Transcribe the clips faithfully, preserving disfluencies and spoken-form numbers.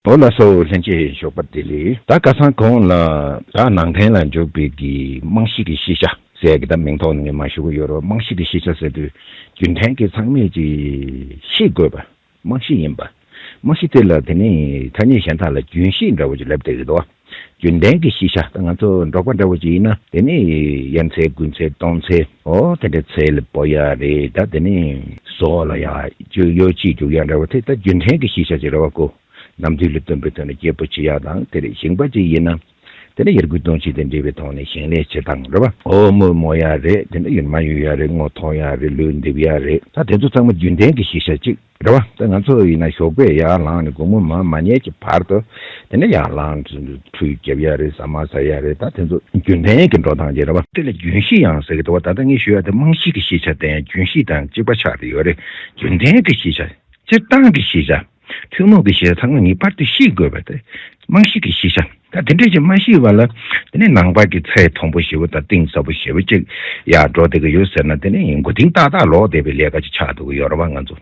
འོ་ལགས་སོ། ལྷན་རྒྱས་ཞོགས་པ་བདེ་ལེགས། ད་ཁ་སང་གོང་ལ་ད་ནང་བསྟན་ལ་འཇུག་པའི་གི་རྨང་གཞི་གི་ཤེས་བྱ་ཟེར་གི་ད་མིང་ཐོག་ནས་ངས་མ་ཞུ་གི་ཡོད་རེད། རྨང་གཞི་གི་ཤེས་བྱ་ཟེར་དུས་རྒྱུན་ལྡན་གྱི་ཚང་མས་ཀྱི་ཤེས་དགོས་པ། རྨང་གཞི་ཡིན་པ། རྨང་གཞི་དེ་ལ་དེ་ནས་ཐ་སྙད་གཞན་དག་ལ་རྒྱུན་ཤེས་འདྲ་བོ་ཅིག་ལབ་བསྡད་ཀྱི་འདུག་རྒྱུན་ལྡན་གྱི་ཤེས་བྱ། ད་ང་ཚོ་འབྲོག་པ་འདྲ་བོ་ཅིག་ཡིན་ན་དེ་ནས་གཡར་ཚལ་འགུལ་ཚལ་གཏོང་ཚལ། འོ་དེ་འདྲ་ཚལ་ལ་སྤོ་ཡ་རེད། ད་དེ་ནས་ཟོག་ལ་ཡ་ཅུ་གཡོ་ཅིག་རྒྱུག་ཡ་འདྲ་བོ་དེ་ད་རྒྱུན་ལྡན་གྱི་ཤེས་བྱ་ཅིག་རེད་བ་ཀོ། ནམ་དུས་ལ་བསྟུན་པའི་ཐོག་ནས་སྐྱིད་པོ་བྱེད་ཡ་དང་། དེ་རེད། ཞིང་པ་ཅིག་ཡིན་ན་དེ་ནས་ཡར་འགུལ་གཏོང་བྱེད་དེ་འབྲེལ་བའི་ཐོག་ནས་ཞིང་ལས་བྱེད་སྟངས་རེད་བ། འོ་མོ་རྨོ་ཡ་རེད། དེ་འདྲ་ཡུར་མ་གཡུག་ཡ་རེད། སྔོ་འཐུང་ཡ་རེད། ལུད་འདེབས་ཡ་རེད། ད་དེ་ཚོ་ཚང་མ་རྒྱུན་ལྡན་གྱི་ཤེས་བྱ་ཅིག་རེད་བ། ད་ང་ཚོ་ཡིན་ན་ཞོགས་པས་ཡར་ལངས་ནས་དགོང་མོ་མར་མ་ཉལ་གྱི་བར་དུ་དེ་ནས་ཡར་ལངས་ཁྲུས་བརྒྱབ་ཡ་རེད། ཟ་མ་ཟ་ཡ་རེད། ད་དེ་ཚོ་རྒྱུན་ལྡན་གྱི་འགྲོ་སྟངས་ཅིག་རེད་བ། དེ་ལ་རྒྱུན་ཤེས་ཡང་ཟེར་གི་འདུག་བ། ད་ལྟ་ངས་ཞུ་ཡ་དེ་རྨང་གཞི་གི་ཤེས་བྱ་དེ་ཡང་རྒྱུན་ཤེས་དང་གཅིག་པ་ཆགས་བསྡད་ཡོད་རེད། རྒྱུན་ལྡན་གྱི་ཤེས་བྱ། སྤྱིར་བཏང་གི་ཤེས་བྱ། ཐུན་མོང་གི་ཤེས་བྱ་ཚང་མ་ངེས་པར་དུ་ཤེས་དགོས་པ་དེ་རྨང་གཞི་གི་ཤེས་བྱ། ད་དེ་འདྲས་ཅིག་མ་ཤེས་པ་ལ་དེ་ནས་ནང་པ་གི་ཚད་མཐོན་པོ་ཞེ་པོ་དང་གཏིང་ཟབ་པོ་ཞེ་པོ་ཅིག་ཡར་འགྲོ་བསྡད་ཀྱི་ཡོད་ཟེར་ན་དེ་ནས་མགོ་རྟིང་ཏག་ཏག་ལོག་བསྡད་པའི་ལས་ཀ་ཅིག་ཆགས་འདུག་གི་ཡོད་རེད་བ། ང་ཚོ་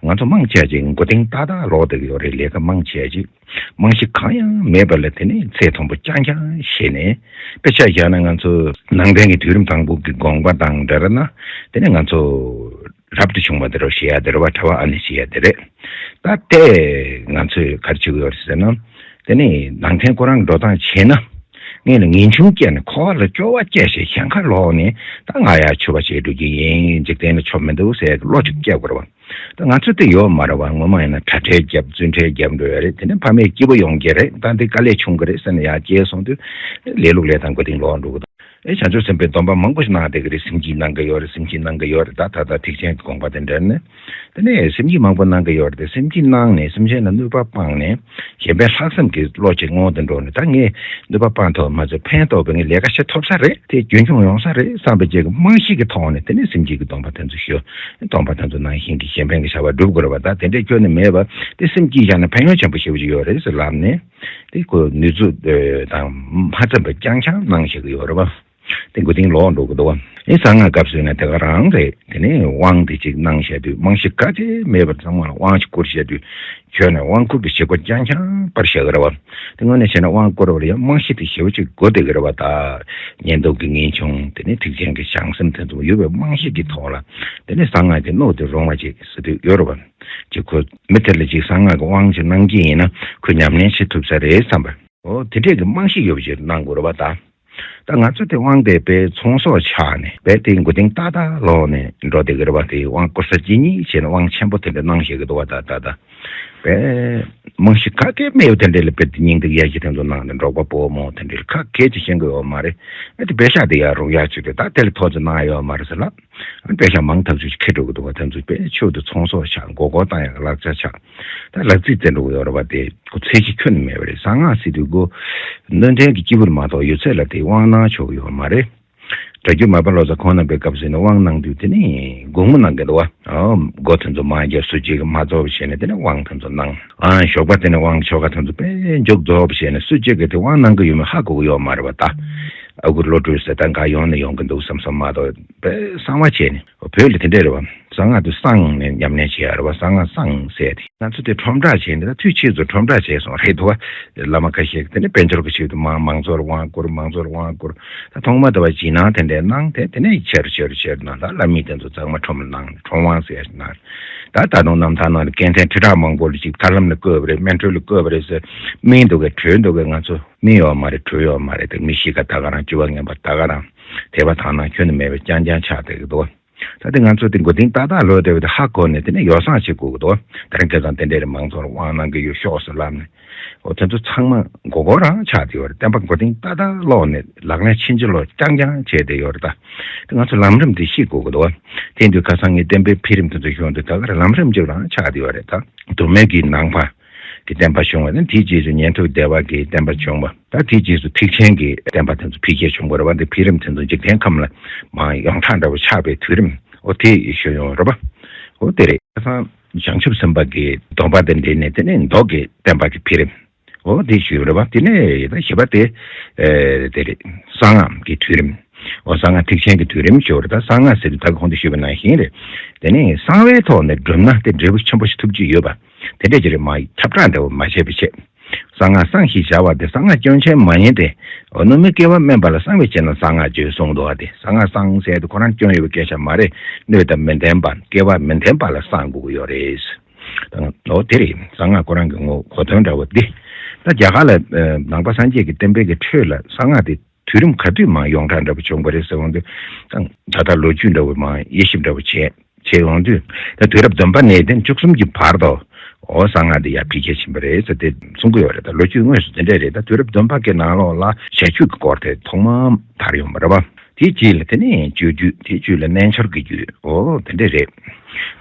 ང་ཚོ་མང་ཆེ་ཅིག་མགོ་རྟིང་ཏག་ཏག་ལོག་བསྡད་ཀྱི་ཡོད་རེད། ལས་ཀ་མང་ཆེ་ཅིག་རྨང་གཞི་གང་ཡང་མེད་པ་ལ་དེ་ནས་ཚད་མཐོན་པོ་རྐྱང་རྐྱང་བྱས་ནས། དཔེ་ཆ་བཞག་ན་ང་ཚོ་ནང་བསྟན་གྱི་དུས་རིམ་དང་པོ་གི་དགོངས་པ་དང་འབྲེལ་ན་དེ་ནས་ང་ཚོ་རབ་ཏུ་བྱུང་བ་དེ་རུ་བྱེད་ཡ་དེ་རེད་བ། གྲྭ་པ་ཨ་ནི་བྱེད་ཡ་དེ་རེད། ད་ལྟའི་ང་ཚོས་ག་རེ་བྱེད་ཀྱི་ཡོད་རེད་ཟེར་ན། དེ་ནས་ནང་བསྟན་ཁོ་རང་འགྲོ་སྟངས་བྱས་ན། སྔོན་ལ་ངེས་འབྱུང་སྐྱེས་ནས་འཁོར་བ་ལ་སྐྱོ་བ་སྐྱེས་བྱས་གཞན་ཁ་ལོག་ནས་ད་ང་ཡར་ཆོས་པ་བྱེད་འགྲོ་གི་ཡིན། འཇིག་རྟེན་ལ་ཆོ་མི་འདུག་ཟེར་བློ་ཅིག་སྐྱེ་དགོས་རེད་བ། ད་ང་ཚོ་དེ་ཡོད་མ་རེད་བ། ངོ་མ་ཡིན་ན་གྲྭ་ཁྲལ་རྒྱབ་རྫུན་ཁྲལ་རྒྱབ་འགྲོ་ཡ་རེད། དེ་ནས་ཕ་མས་སྐྱིད་པོ་ཡོང་གི་རེད། ད་འདི་དཀའ་ལས་ཆུང་གི་རེད་ཟེར་ནས་ཡར་སྐྱེལ་སོང་དུས་ལས་ལུགས་ལས་དང་མགོ་རྟིང་ལོག་འགྲོ་གི་འདུག་ཨེ་བྱང་ཆུབ་སེམས་དཔའི་སྡོམ་པ་མང་པོ་ཞིག་གནང་བསྡད་ཀྱི་རེད། སེམས་བསྐྱེད་གནང་གི་ཡོད་རེད། སེམས་བསྐྱེད་གནང་གི་ཡོད་རེད། ད་ད་ལྟ་ཐེག་ཆེན་གྱི་དགོངས་པ་དེ་འདྲ་ནི། དེ་ནས་སེམས་བསྐྱེད་མང་པོ་གནང་གི་ཡོད་རེད་དེ། སེམས་བསྐྱེད་གནང་ནས་སེམས་ཅན་ལ་གནོད་པ་སྤངས་ནས་གཞན་ཕན་ལྷག་བསམ་གྱི་བློ་ཅིག་སྔོན་དུ་འགྲོ་ནས། ད་ངས་གནོད་པ་སྤངས་ཐུབ་མ་ཚད་ཕན་ཐོགས་པའི་ངས་ལས་ཀ་བྱེད་ཐུབ་ས་རེད། དེ་རྒྱུན་འཁྱོངས་ཡོང་ས་རེད་བསམ་པའི་ཅིག་རྨང་གཞི་གི་ཐོག་ནས་དེ་ནས་སེམས་བསྐྱེད་ཀྱི་སྡོམ་པ་དེ་ཚོ་ཞུ། སྡོམ་པ་དེ་ཚོ་ནང་བཞིན་གྱི་གཞན་ཕན་གྱི་བྱ་བ་སྒྲུབ་དགོས་རེད་བ། ད་དེ་འདྲས་ཁྱོན་ནས་མེད་པ་དེ་སེམས་བསྐྱེད་བཞག་ན་ཕན་ཡོན་ཆེན་པོ་ཞེ་པོ་ཅིག་ཡོད་རེད་ཟེར་ལབ་ནས། དེ་ཁོ་ནུས་ཚོད་དང་མ་འཚམས་པ་རྐྱང་རྐྱང་གནང་བཞག་གི་ཡོད་རེད་བ། དེ་མགོ་རྟིང་ལོག་འགྲོ་གི་འདུག་བ། ཨེ་གསང་སྔགས་སྐབས་སུ་ཡིན་ན་དེ་ག་རང་རེད། དེ་ནས་དབང་དེ་ཅིག་གནང་བཞག་དུས་རྨང་གཞི་ག་ཚད་མེད་པར་ཚང་མ་ལ་དབང་ཞིག་བསྐུར་བཞག་དུས། ཁྱོན་ནས་དབང་བསྐུར་གྱི་བྱེད་སྒོ་རྐྱང་རྐྱང་སྤར་བཞག་གི་རེད་བ། དེ་དངོས་གནས་བྱས་ན་དབང་བསྐུར་བ་ལ་ཡང་རྨང་གཞི་དེ་ཞེ་པོ་ཅིག་དགོས་བསྡད་ཀྱི་རེད་བ། ད་ཉན་ཐོས་ཀྱི་ངེས་འབྱུང་དེ་ནས་ཐེག་ཆེན་གྱི་བྱང་སེམས་དེ་ཚོ་ཡོད་པའི་རྨང་གཞི་གི་ཐོག་ལ། དེ་ནས་གསང་སྔགས་ཀྱི་སྣོད་དེ་རུང་བ་ཅིག་ཟེར་དུས་ཡོད་རེད་བ། ཅིག་ཁོ་མི་དེ་ལ་ཅིག་གསང་སྔགས་ཀྱི་དབང་ཅིག་གནང་གི་ཡིན་ན་ཁོས་ཉམས་ལེན་བྱེད་ཐུབ་ས་རེད་བསམ་པ། འོ་དེ་འདྲས་ཀྱི་རྨང་གཞི་ཡོད་པ་ཅིག་གནང་དགོས་རེད་བ་ད། ད་ང་ཚོ་དེ་དབང་དེ་དཔེ་ཚོང་ཟོག་ཆགས་ནས་དཔེ་དེ་མགོ་རྟིང་ཏག་ཏག་ལོག་ནས་འགྲོ་བསྡད་ཀྱི་རེད་བ། དེ་དབང་བསྐུར་ས་ཅི་ཉིད་བྱས་ནས་དབང་ཆེན་པོ་དེ་འདྲ་གནང་བཞག་གི་འདུག་བ། ད་ད་ད་དཔེ་རྨང་གཞི་ག་གེ་མེད་པ་དེ་འདྲ་ལ་དཔེ་དེ་སྙིང་སྟོབས་ཡ་གཞི་དེ་ཚོ་གནང་ནས་འབྲོག་པ་ཕོ་མོ་དེ་འདྲ་ལ་ག་གེ་ཅིག་ཤེས་ཀྱི་ཡོད་མ་རེད། ཨ་དེ་པེ་ཤག་དེ་ཡར་རུང་ཡར་བྱས་ཏེ་ད་དེ་ལ་ཐོག་ཅིག་གནང་ཡོད་མ་རེད་ཟེར་ལབ། ཨ་པེ་ཤག་མང་ཐག་ཆོད་ཅིག་ཁེ་འགྲོ་གི་འདུག་བ། དེ་ཚོ་དཔེ་ཆེད་དུ་ཚོང་ཟོག་ཆགས། མགོ་སྐོར་བཏང་ཡག་གི་ལག་ཆ་ཆགས། ད་ལག་རྩིས་རྩེ་འགྲོ་གི་ཡོད་རེད་བ། དེ་ཁོ་ཚད་གཞི་ཁྱོན་ནས་མེད་པ་རེད། གསང་སྔགས་ཟེར་དུས་ཁོ་སྣོད་ལྡན་གྱི་སྐྱེས་བུར་མ་གཏོགས་ཡོད་ཚད་ལ་དེ་དབང་གནང་ཆོག་གི་ཡོད་མ་རེད། སྒྲ་སྒྱུར་མར་པ་ལོ་ཙཱ་ཁོང་རྣམ་པའི་སྐབས་སུ་ནི་དབང་གནང་དུས་དེ་ནི་དགོང་མོ་གནང་གི་འདུག་བ། ཨོ་སྒོ་དེ་ཚོ་མར་བརྒྱབ། སོ་གཅིག་གིས་མ་རྫོགས་པ་བྱས་ནས་དེ་ནི་དབང་དེ་ཚོ་གནང་། ཨ་ཞོགས་པ་དེ་ནི་དབང་ཆོ་ག་དེ་ཚོ་དཔེ་མཇུག་རྫོགས་པ་བྱས་ནས་སོ་གཅིག་གིས་དེ་དབང་གནང་གི་ཡོད་མེད་ཧ་གོ་གི་ཡོད་མ་རེད་བ། ད་ཨ་ཁུ་བློ་གྲོས་ཟེར་ད་ག་ཡོང་ནས་ཡོང་གི་འདུག་བསམ་བསམ་མ་གཏོགས་དཔེ་གསང་བ་བྱས་ནས། བོད་ལ་དེ་འདྲས་རེད་བ། གསང་སྔགས་དེ་གསང་ནས་ཉམས་ལེན་བྱེད་ཡ་རེད་བ། གསང་སྔགས་གསང་ཟེར་དེ། ང་ཚོ་དེ་ཁྲོམ་བསྒྲགས་བྱས་ནས་ད་དུས་ཕྱིས་སུ་ཁྲོམ་བསྒྲགས་བྱས་སོང་རེད་འདུག་བ། བླ་མ་ཁ་ཤས་དེ་ནས་དཔལ་འབྱོར་གྱི་ཆེད་དུ་མང་མང་ཚོགས་ལ་དབང་བསྐུར། མང་ཚོགས་ལ་དབང་བསྐུར། ད་ཐོག་མ་དེ་བ་རྗེས་གནང་དེ་འདྲས་གནང་། དེ་དེ་ནས་ཆེ་རུ་ཆེ་རུ་ཆེ་རུ་གནང་། ད་བླ་མའི་དེ་ཚོ་ཚང་མ་ཁྲོམ་ལ་གནང་ནས་ཁྲོམ་དབང་ཟེར་ཡ་ཞིག་གནང་། ད་ད་དུང་རྣམ་ཐར་ནང་ལ་སྐད་འཕྲིན་ཁྲི་ཕྲག་མང་པོ་ལ་ཅིག་ཐར་ལམ་ལ་བཀོད་པ་རེད། སྨིན་གྲོལ་ལ་བཀོད་པ་རེད་ཟེར། སྨིན་འདུག་གས་བྲོས་འདུག་གས། ང་ཚོ་སྨིན་ཡོད་མ་རེད། བྲོས་ཡོད་མ་རེད། དེ་མི་ཤི་ཁ་ད་ག་རང་བཅུ་པ་ངན་པ་ད་ག་རང་དད་པ་དག་སྣང་ཁྱོན་ནས་མེད་པ་རྐྱང་རྐྱང་ཆགས་བསྡད་ཀྱི་འདུག་བ། ད་དེ་ང་ཚོ་དེ་མགོ་རྟིང་ཏག་ཏག་ལོས་བསྡད་པ་དེ་ཧ་གོ་ནས་དེ་ནས་ཡོ་བསྲང་བྱེད་དགོས་ཀྱི་འདུག་ད་རིང་ཁ་སང་དེ་འདྲས་རེད། མང་ཚོགས་ལ་དབང་གནང་གི་ཡོད་ཤོག་ཟེར་ལབ་ནས། འོ་དེ་ཚོ་ཚང་མ་མགོ་སྐོར་རང་ཆགས་བསྡད་ཡོད་རེད། བསྟན་པ་མགོ་རྟིང་ཏག་ཏག་ལོག་ནས་ལག་ལེན་ཕྱིན་ཅི་ལོག་རྐྱང་རྐྱང་བྱས་བསྡད་ཡོད་རེད། ད་དེ་ང་ཚོ་ལམ་རིམ་དེ་ཤེས་དགོས་ཀྱི་འདུག་དེ་དུས་ཁ་སང་ངས་བསྟན་པའི་འཕེལ་རིམ་དེ་ཚོ་ཞུ་དུས་ད་ག་རེ་ལམ་རིམ་གཅིག་རང་ཆགས་བསྡད་ཡོད་རེད། ད་མདོ་སྨད་ཀྱི་ནང་པ་གི་བསྟན་པ་བྱུང་བ་དང་། དེའི་རྗེས་སུ་ཉན་ཐོས་སྡེ་པ་གི་བསྟན་པ་བྱུང་བ། ད་དེའི་རྗེས་སུ་ཐེག་ཆེན་གྱི་བསྟན་པ་དེ་ཚོ་འཕེལ་རྒྱས་བྱུང་བ་རེད་བ། འདི་འཕེལ་རིམ་དེ་ཚོ་འཇིག་རྟེན་ཁམས་ལ་མར་ཡོངས་གྲགས་འདྲ་བོ་ཆགས་པའི་དུས་རིམ། འོ་དེ་ཞུ་ཡོང་རེད་བ། འོ་དེ་རེད། ཁ་སང་བྱང་ཆུབ་སེམས་དཔའ་གི་སྡོམ་པ་དང་འབྲེལ་ནས་དེ་ནས་མདོ་གི་བསྟན་པ་གི་འཕེལ་རིམ། འོ་དེ་ཞུ་ཡོང་རེད་བ། དེ་ནས་ད་བཞི་པ་དེ་ཨེ་དེ་རེད། གསང་སྔགས་ཀྱི་དུས་རིམ། འོ་གསང་སྔགས་ཐེག་ཆེན་གྱི་དུས་རིམ་ཞུ་རེད། ད་གསང་སྔགས་ཟེར་དུས་ད་གོང་དུ་ཞུས་པ་ནང་བཞིན་རེད། དེ་ནས་གསང་བའི་ཐོག་ནས་བསྒྲུབས་ན་དེ་འབྲས་བུ་ཆེན་པོ་ཞིག་ཐོབ་ཀྱི་ཡོད་པ། དེ་འདྲ་ཅིག་རེད། མར་ཁྱབ་བསྒྲགས་འདྲ་བོ་མ་བྱས་པའི་ཆེད། གསང་སྔགས་གསང་ཞེས་བྱ་བ་དེ་གསང་སྔགས་སྐྱོན་ཅན་མ་ཡིན་ཏེ། འོ་གནོད་མེད་བསྐལ་པ་དམན་པ་ལ་གསང་བའི་ཕྱིར་ན་གསང་སྔགས་བརྗོད་གསུངས་འདུག་པ་དེ། གསང་སྔགས་གསང་ཟེར་དུས་ཁོ་རང་སྐྱོན་ཡོད་པའི་སྐད་ཆ་མ་རེད། གནོད་དང་མི་ལྡན་པ་བསྐལ་པ་མི་ལྡན་པ་ལ་གསང་དགོས་ཀྱི་ཡོད་རེད། འོ་དེ་རེད། གསང་སྔགས་ཁོ་རང་གི་ངོ་གོ་དོན་འདྲ་བོ་འདི། ད་རྒྱ་གར་ལ་ནང་པ་སངས་རྒྱས་ཀྱི་བསྟན་པའི་གི་ཁྲོད་ལ་གསང་སྔགས་དེ་དུས་རིམ་ག་དུས་མང་ཡོངས་གྲགས་འདྲ་པོ་བྱུང་བ་རེད་ཟེར་འོང་དུས། ད་ལྟ་ལོ་རྒྱུས་འདྲ་བོ་མང་དབྱེ་ཞིབ་འདྲ་བོ་བྱས་བྱས་ཡོང་དུས། ད་དུས་རབས་བདུན་པ་ནས་དེ་བཅུ་གསུམ་གྱི་བར་དུ། འོ་གསང་སྔགས་འདི་ཡར་འཕེལ་རྒྱས་ཕྱིན་པ་རེད་ཟེར་ཏེ་གསུང་གི་ཡོད་རེད། ད་ལོ་རྒྱུས་དངོས་སུ་དེ་འདྲས་རེད། ད་དུས་རབས་བདུན་པ་གི་ནང་ལོགས་ལ་བྱ་རྒྱུད་ཀྱི་སྐོར་དེ་ཐོག་མར་དར་ཡོང་བ་རེད་པ། དེའི་རྗེས་ལ་དེ་ནས་སྤྱོད་རྒྱུད། དེའི་རྗེས་ལ་རྣལ་འབྱོར་གྱི་རྒྱུད། འོ་དེ་འདྲས་རེད།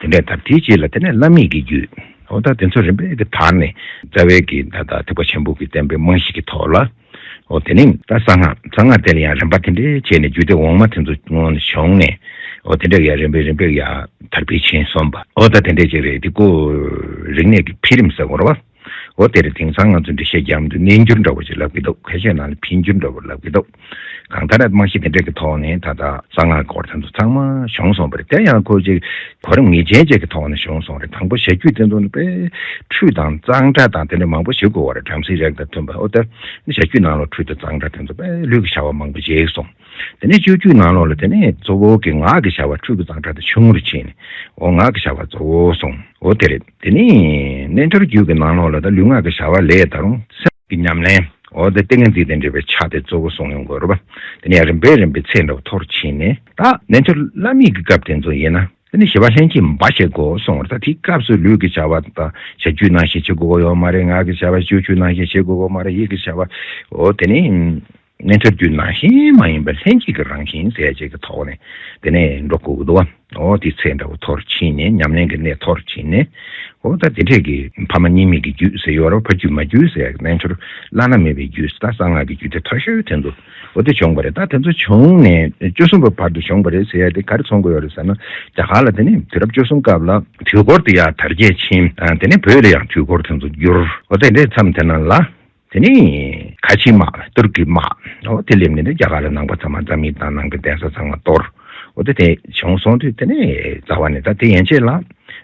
དེ་འདྲས་དར། དེའི་རྗེས་ལ་དེ་ནས་བླ་མེད་ཀྱི་རྒྱུད། འོ་ད་དེ་ཚོ་རིམ་པས་ཀྱི་དར་ནས་རྩ་བའི་གི་ད་ལྟ་ཐེག་པ་ཆེན་པོ་གི་བསྟན་པའི་རྨང་གཞི་གི་ཐོག་ལ། འོ་དེ་ནས་ད་གསང་སྔགས། གསང་སྔགས་དེ་ལ་ཡང་རིམ་པ་དེ་འདྲའི་བྱས་ནས་རྒྱུད་སྡེ་འོག་མ་དེ་ཚོ་སྔོན་ནས་བྱུང་ནས། འོ་དེ་འདྲ་ཡང་རིམ་པས་རིམ་པས་ཡང་དར་འཕེལ་ཕྱིན་སོང་པ། འོ་ད་དེ་འདྲ་ཅིག་རེད། དེ་ཀོ་རིག་གནས་ཀྱི་འཕེལ་རིམ་ཟེར་དགོས་རེད་པ། འོ་དེ་རེད། དེང་སང་ང་ཚོ་འགྲེལ་བཤད་རྒྱག་དུས་རྣལ་འབྱོར་འདྲ་བོ་ཅིག་ལབ་ཀྱི་འདུག་ཁ་ཤས་ནང་ལ་འཕེལ་འགྱུར་འདྲ་བོ་ལབ་ཀྱི་འདུག་གང་ལྟར་རྨང་གཞི་དེ་འདྲ་གི་ཐོག་ནས་ད་ལྟ་གསང་སྔགས་སྐོར་དེ་ཚོ་ཚང་མ་བྱུང་སོང་པ་རེད། དེ་ཡང་ཁོ་ཅིག་གོ་རིམ་ངེས་ཅན་ཅིག་གི་ཐོག་ནས་བྱུང་སོང་རེད། དང་པོ་བྱ་རྒྱུད་དེ་ཚོ་ནི་དཔེ་ཁྲུས་དང་གཙང་སྦྲ་དང་དེ་འདྲ་མང་པོ་བྱེད་དགོས་པ་རེད། བྲམ་ཟེའི་རིགས་དང་མཐུན་པ། འོ་ད་བྱ་རྒྱུད་ནང་ལ་ཁྲུས་དང་གཙང་སྦྲ་དེ་ཚོ་དཔེ་ལུས་ཀྱི་བྱ་བ་མང་པོ་བྱས་སོང་། དེ་ནས་སྤྱོད་རྒྱུད་ནང་ལོགས་ལ་དེ་ནས་གཙོ་བོ་གི་ངག་གི་བྱ་བ་ཁྲུས་ཀྱི་གཙང་སྦྲ་དང་ཆུང་ངུར་ཕྱིན་ནས། འོ་ངག་གི་བྱ་བ་གཙོ་བོ་སོང་། འོ་དེ་རེད། དེ་ནས་རྣལ་འབྱོར་རྒྱུད་ཀྱི་ནང་ལོགས་ལ་ད་ལུས་ངག་གི་བྱ་བ་ལས་ད་རུང་སེམས་ཀྱི་ཉམས་ལེན། འོ་དེ་ཏིང་ངེ་འཛིན་དང་འབྲེལ་བའི་ཕྱག་དེ་གཙོ་བོ་སོང་ཡོང་དགོས་རེད་པ། དེ་ནས་རིམ་པས་རིམ་པས་ཚད་འདྲ་བོ་མཐོ་རུ་ཕྱིན་ནས། ད་རྣལ་འབྱོར་བླ་མེད་ཀྱི་སྐབས་དེ་ཚོ་ཡིན་ན། དེ་ནས་ཞི་བ་ལྷན་སྐྱེས་འབའ་ཞིག་དགོས་གསུངས་པ་རེད། ད་དེའི་སྐབས་སུ་ལུས་ཀྱི་བྱ་བ་དང་བྱ་རྒྱུད་ནང་བཞིན་བྱེད་དགོས་ཀྱི་ཡོད་མ་རེད། ངག་གི་བྱ་བ་སྤྱོད་རྒྱུད་ནང་བཞིན་བྱེད་དགོས་ཀྱི་ཡོད་མ་རེད། ཡིད་ཀྱི་བྱ་བ། འོ་དེ་ནི་རྣལ་འབྱོར་རྒྱུད་ནང་བཞིན་མ་ཡིན་པའི་ལྷན་སྐྱེས་ཀྱི་རང་བཞིན་ཟེར་ཡ་ཅིག་གི་ཐོག་ནས་དེ་ནས་འགྲོ་དགོས་ཀྱི་འདུག་བ། འོ་དེ་ཚད་འདྲ་བོ་མཐོ་རུ་ཕྱིན་ནས། ཉམས་ལེན་གྱི་གནས་མཐོ་རུ་ཕྱིན་ནས། འོ་ད་དེ་འདྲས་ཀྱི་ཕ་མ་གཉིས་མེད་ཀྱི་རྒྱུད་ཟེར་ཡོད་རེད། ཕ་རྒྱུད་མ་རྒྱུད་ཟེར་ཡ། རྣལ་འབྱོར་བླ་ན་མེད་པའི་རྒྱུད། ད་གསང་སྔགས་ཀྱི་རྒྱུད་དེ་མཐོ་ཤོས་དེ་ཚོ། འོ་དེ་བྱུང་བ་རེད། ད་དེ་ཚོ་བྱུང་ནས་བཅུ་གསུམ་པ་བར་དུ་བྱུང་བ་རེད་ཟེར་ཡ་དེ་ག་རེ་མཚོན་གྱི་ཡོད་རེད་ཟེར་ན། རྒྱ་གར་ལ་དེ་ནི་དུས་རབས་བཅུ་གསུམ་སྐབས་ལ་དུས་འཁོར་དེ་ཡར་དར་རྒྱས་ཕྱིན། དེ་ནས་བོད་ལ་ཡང་དུས་འཁོར་དེ་ཚོ་བསྒྱུར། འོ་དེ་འདྲའི་མཚམས་དེ་ནང་ལ། དེ་ནས་ཁ་ཆེའི་དམག། ཏུར་ཀིའི་དམག། འོ་དེ་སླེབས་ནས་ནི་རྒྱ་གར་ལ་ནང་པ་ཚང་མ་རྩ་མེད་བཏང་། ནང་པའི་གདན་ས་ཚང་མ་གཏོར། འོ་དེ་དེ་བྱུང་སོང་དུས། དེ་ནས་རྩ་བ་ནས་ད་དེ་ཡན་ཆད་ལ་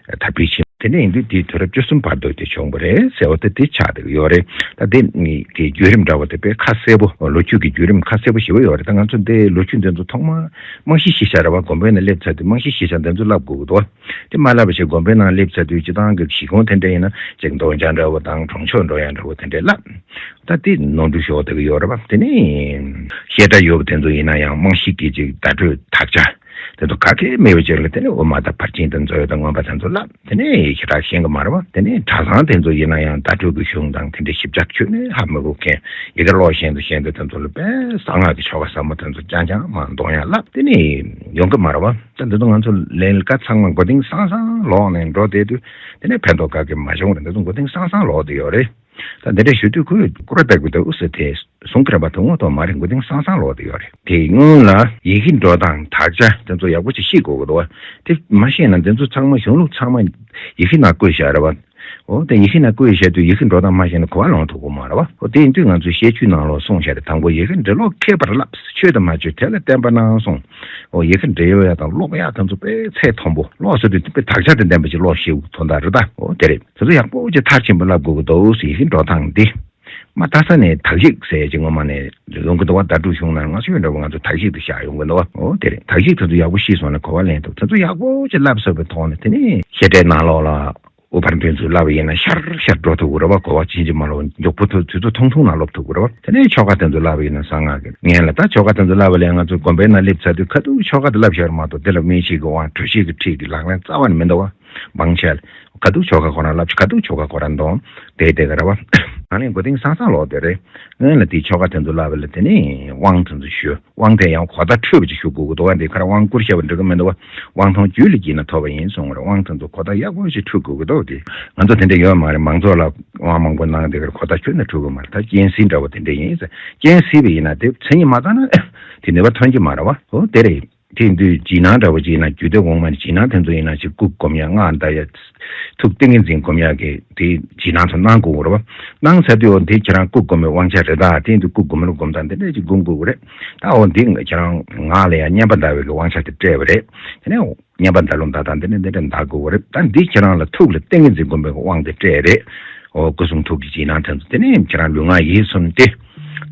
དར་འཕེལ་ཕྱིན། དེ་ནས་ཡིན་དུས་དེ་དུས་རབས་བཅུ་གསུམ་བར་དུ་དེ་བྱུང་བ་རེད་ཟེར། འོ་དེ་དེ་ཆགས་བསྡད་ཀྱི་ཡོད་རེད། ད་དེ་གི་བརྒྱུད་རིམ་འདྲ་བོ་དེ་དཔེ་ཁ་གསལ་པོ། ལོ་རྒྱུས་ཀྱི་བརྒྱུད་རིམ་ཁ་གསལ་པོ་ཞེ་པོ་ཡོད་རེད། ད་ང་ཚོ་འདི་ལོ་རྒྱུས་འདི་ཚོ་ཐོག་མར་རྨང་གཞི་གཞི་བཞག་རེད་བ། དགོན་པའི་ནང་སླེབས་ཚར་དུས་རྨང་གཞི་གཞི་བཞག་འདི་ཚོ་བསླབ་དགོས་ཀྱི་འདུག་དེ་མ་བསླབས་པ་བྱས་དགོན་པའི་ནང་སླེབས་ཚར་དུས་སྤྱི་བཏང་གི་གཞིས་ཁོངས་དེ་འདྲ་ཡིན་ན་ཅིག་འདོན་ཆ་འདྲ་བོ་དང་གྲོང་ཆོག་འགྲོ་ཡ་འདྲ་བོ་དེ་འདྲ་བསླབ། ད་དེ་ནོར་འཁྲུལ་ཤོར་བསྡད་ཀྱི་ཡོད་རེད་བ། དེ་ནས་བཤད་གྲྭ་ཡོད་པ་དེ་ཚོ་ཡིན་ན་ཡང་རྨང་གཞི་གི་ཅིག་བརྡ་སྤྲོད་དག་ཆ་དེ་ཚོ་ག་གེ་མེད་པ་ཅིག་ལ། དེ་ནས་དབུ་མ་དང་ཕར་ཕྱིན་དང་མཛོད་དང་མངོན་པ་དེ་ཚོ་བསླབ། དེ་ནས་ཞེ་དྲག་ཤེས་ཀྱི་མ་རེད་བ། དེ་ནས་གྲྭ་ཚང་དེ་ཚོ་ཡིན་ན་ཡང་བརྡ་སྤྲོད་ཀྱི་གཞུང་དང་དེ་འདྲའི་ཞིབ་ཆ་ཁྱོན་ནས་ཧ་མི་གོ་མཁན། ཡི་གེ་ཀློག་ཤེས་དང་ཤེས་དང་དེ་ཚོ་ལ་དཔེ་གསང་སྔགས་ཀྱི་ཆོ་ག་ཟབ་མོ་དེ་ཚོ་རྐྱང་རྐྱང་མར་འདོན་ཡ་བསླབ། དེ་ནས་ཡོང་གི་མ་རེད་བ། ད་འདི་ཚོ་ང་ཚོ་ལས་ཀ་ཚང་མ་མགོ་རྟིང་སང་སང་ལོག་ནས་འགྲོ་བསྡད་དུས། དེ་ནས་ཕན་ཐོགས་ག་གེ་མ་བྱུང་རེད། འདི་ཚོ་མགོ་རྟིང་སང་སང་ལོག་བསྡད་ཡོད་རེད། ད་འདི་འདྲ་ཞུ་དུས་ཁོས་སྐུར་བ་བཏབ་ཀྱི་འདུག་ཟེར་དེ་གསུང་གི་རེད་པ། དོན་དངོས་ཐོག་མ་རེད། མགོ་རྟིང་སང་སང་ལོག་བསྡད་ཡོད་རེད། དེ་སྔོན་ལ་ཡི་གེ་འགྲོ་སྟངས་དག་ཆ་དེ་ཚོ་ཡག་པོ་ཅིག་ཤེས་དགོས་ཀྱི་འདུག་བ། དེ་མ་ཤེས་ན་འདི་ཚོ་ཚང་མ་གཞུང་ལུགས་ཚང་མ་ཡི་གེ་ནང་བཀོད་བཞག་རེད་བ། འོ་དེ་ཡི་གེ་ནང་བཀོད་བཞག་དུས་ཡི་གེ་འགྲོ་སྟངས་མ་ཤེས་ན་གོ་བ་ལོན་ཐུབ་ཀྱི་མ་རེད་བ། འོ་དེ་ཡིན་དུས་ང་ཚོའི་བཤད་རྒྱུད་ནང་ལོགས་གསུངས་བཞག་དེ། དང་པོ་ཡི་གེ་འབྲི་ཀློག་མཁས་པར་བསླབ། ཆོས་དང་མ་ཆོས་དེ་ལ་བརྟེན་པ་གནང་གསུངས། འོ་ཡི་གེ་འབྲི་ཡོད་ཡ་དང་ཀློག་ཡ་དེ་ཚོ་དཔེ་ཚད་མཐོན་པོ། ཀློག་ཟེར་དུས་དཔེ་དག་ཆ་དང་ལྡན་པ་ཅིག་ཀློག་ཤེས་དགོས་དོན་དག་རེད་ད། འོ་དེ་རེད། དེ་ཚོ་ཡག་པོ་ཅིག་མཐར་ཕྱིན་པ་བསླབ་དགོས་ཀྱི་འདུག་ཟེར། ཡི་གེ་འགྲོ་སྟངས་འདི། མ་ད་ས་ནས་དག་ཡིག་ཟེར་ཅིག་སྔོན་མ་ནས་ཡོང་གི་འདུག་བ། བརྡ་སྤྲོད་གཞུང་ནང་ང་ཚོ་ཡོད་འདྲ་བོ། ང་ཚོ་དག་ཡིག་དེ་བཞག་ཡོང་གི་འདུག་བ། འོ་དེ་རེད། དག་ཡིག་དེ་ཚོ་ཡག་པོ་ཤེས་སོང་ན་གོ་བ་ལེན་ཐུབ། དེ་ཚོ་ཡག་པོ་ཅིག་བསླབ་ཚར་བའི་ཐོག་ནས་དེ་ནས་བཤད་གྲྭའི་ནང་ལོགས་ལ་དབུ་ཕར་འདོན་ཚུལ་བསླབ་པ་ཡིན་ན་ཤར་ཤར་འགྲོ་ཐུབ་ཀྱི་རེད་བ། གོ་བ་ཕྱིན་ཅི་མ་ལོག་མགྱོགས་པོ་ཐུབ། དུས་ཚོད་ཐུང་ཐུང་ནང་ལོབ་ཐུབ་ཀྱི་རེད་བ། དེ་ནས་ཆོ་ག་དེ་ཚོ་བསླབ་པ་ཡིན་ན་གསང་སྔགས་ཀྱི་ངན་ལ། ད་ཆོ་ག་དེ་ཚོ་བསླབ་པ་ལས་ང་ཚོ་དགོན་པའི་ནང་སླེབས་ཚར་དུས་ཁ་ཐུག་ཆོ་ག་དེ་བསླབ་བཞག་རེད་མ་གཏོགས་དེ་ལ་མི་ཤེས་ཀྱི་དབང་གྲོལ་བྱེད་ཀྱི་ཁྲིད་ཀྱི་ལག་ལེན་རྩ་བ་ནས་མི་འདུག་བ། མང་ཆེ་ཁ་ཐུག་ཆོ་ག་ཁོ་རང་བསླབ། ཁ་ཐུག་ཆོ་ག་ཁོ་རང་འདོན་བསྡད་བསྡད་ཀྱི་རེད་བ། ཨ་ནི་མགོ་རྟིང་སང་སང་ལོག་བསྡད་རེད། སྔོན་ལ་དེའི་ཆོ་ག་དེ་ཚོ་བསླབ་པ་ལ་དེ་ནས་དབང་དེ་ཚོ་ཞུ། དབང་དེ་ཡང་གོ་བརྡ་འཕྲོད་པ་ཅིག་ཞུ་དགོས་ཀྱི་འདུག་བ། འདི་ཁ་ར་དབང་བསྐུར་བྱས་པ་འགྲིག་གི་མི་འདུག་བ། དབང་ཐང་རྒྱུད་ལ་སྐྱེས་ན་ཐོབ་པ་ཡིན་གསུངས་པ་རེད། དབང་དེ་ཚོ་གོ་བརྡ་ཡག་པོ་ཞིག་འཕྲོད་དགོས་ཀྱི་འདུག་དེ་ང་ཚོ་དེ་འདྲ་ཡོད་མ་རེད། མང་ཚོགས་ལ་དབང་མང་པོ་གནང་དེ་གར་གོ་བརྡ་ཁྱོན་ནས་འཕྲོད་ཀྱི་མ་རེད། ད་རྐྱེན་སྲིད་འདྲ་བོ་དེ་འདྲ་ཡིན་ཟེར། རྐྱེན་སྲིད་པ་ཡིན་ན་དེ་མཚན་ཉིད་མ་བཏགས་ན་དེ་ནུས་པ་ཐོན་གྱི་མ་རེད་བ། འོ་དེ་རེད། དེ་ཡིན་དུས་རྗེས་གནང་འདྲ་བོ་ཅིག་ཡིན་ན། རྒྱུད་སྡེ་འོག་མ་ནས་རྗེས་གནང་དེ་ཚོ་ཡིན་ན་ཅིག་སྐུ་སྒོམ་ཡ། སྔགས་བཟླ་ཡ། ཐུགས་ཏིང་ངེ་འཛིན་སྒོམ་ཡ་གི་དེ་རྗེས་གནང་ཚོ་གནང་དགོས་རེད་བ། གནང་ཚར་དུས་འོ་འདི་ཁྱེད་རང་སྐུ་སྒོམ་པའི་དབང་ཆ་རེད་ད། དེ་ཡིན་དུས་སྐུ་སྒོམ་ལ་སྒོམ་སྟངས་དེ་འདྲ་ཅིག་སྒོམ་དགོས་ཀྱི་རེད། ད་འོ་འདི་ཁྱེད་རང་ངག་ལ་ཡང་བསྙེན་པ་བཟླ་བའི་གི་དབང་ཆ་དེ་སྤྲད་པ་རེད། དེ་ནས་བསྙེན་པ་བཟླ་ལུང་བཟླ་སྟངས་དེ་འདྲ་འདི་འདྲ་བཟླ་དགོས་ཀྱི་རེད། ད་འདི་ཁྱེད་རང་ལ་ཐུགས་ལ་ཏིང་ངེ་འཛིན་སྒོམ་པའི་གི་དབང་དེ་སྤྲད་རེད། ཨོ་སྐུ་གསུང་ཐུགས་ཀྱི་བྱིན་རླབས་དེ་ཚོ་དེ་ནས་ཁྱེད་རང་ལུས་ངག་ཡིད་གསུམ་དེ་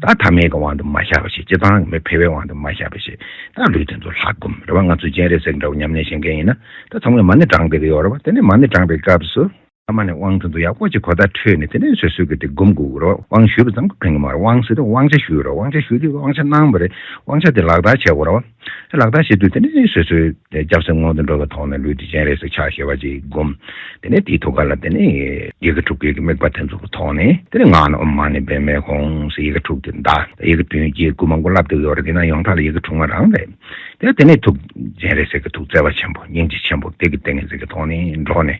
ད་ཐ་མལ་གྱི་དབང་དུ་མ་བཞག་པ་ཞིག་སྤྱི་བཏང་གི་མི་ཕལ་བའི་དབང་དུ་མ་བཞག་པ་ཞིག་ད་ལུས་དེ་ཚོ་ལྷག་སྒོམ་རེད་བ། ང་ཚོ་སྤྱན་རས་གཟིགས་འདྲ་བོ་ཉམས་ལེན་བྱེད་མཁན་ཡིན་ན་ད་ཚང་མས་མ་ཎི་བགྲངས་བསྡད་ཀྱི་ཡོད་རེད་བ། དེ་ནས་མ་ཎི་བགྲངས་པའི་སྐབས་སུ། ཨ་མ་ནས་དབང་དེ་ཚོ་ཡག་པོ་ཅིག་གོ་བརྡ་འཕྲོད་ནས་དེ་ནས་སོ་སོའི་གི་དེ་སྒོམ་དགོས་རོ། དབང་ཞུས་པ་ཙམ་གྱིས་ཕན་གི་མ་རེད། དབང་ཟེར་དུས་དབང་ཆ་ཞུས་རོ། དབང་ཆ་ཞུས་དུས་དབང་ཆ་གནང་བ་རེད། དབང་ཆ་དེ་ལག་བསྟར་བྱེད་དགོས་རོ། ལག་བསྟར་བྱེད་དུས་དེ་ནས་སོ་སོའི་སྐྱབས་སེམས་མངོན་དུ་འགྲོ་བའི་ཐོག་ནས་ལུས་དེ་སྤྱན་རས་གཟིགས་ཕྱག་བཞི་པ་ཅིག་བསྒོམ། དེ་ནས་དེའི་ཐུགས་ཀ་ལ་དེ་ནས་ཡི་གེ་དྲུག་གི་དམིགས་པ་དེ་ཚོ་གི་ཐོག་ནས་དེ་ནས་ངག་ནས་ཨོཾ་མ་ཎི་པདྨེ་ཧཱུྃ་ཟེར་ཡི་གེ་དྲུག་དེ་བཟླ། ཡི་གེ་བདུན་བརྒྱད་དགུ་མང་པོ་བསླབ་བསྡད་ཡོད་རེད། དེ་ན་ཡོངས་གྲགས་ལ་ཡི་གེ་དྲུག་མ་རང་རེད། དེ་དེ་ནས་ཐུགས་སྤྱན་རས་གཟིགས་ཀྱི་ཐུགས་བརྩེ་བ་ཆེན་པོ་སྙིང་རྗེ་ཆེན་པོ་དེ་གི་ཏིང་ངེ་འཛིན་གྱི་ཐོག་ནས་འགྲོ་ནས།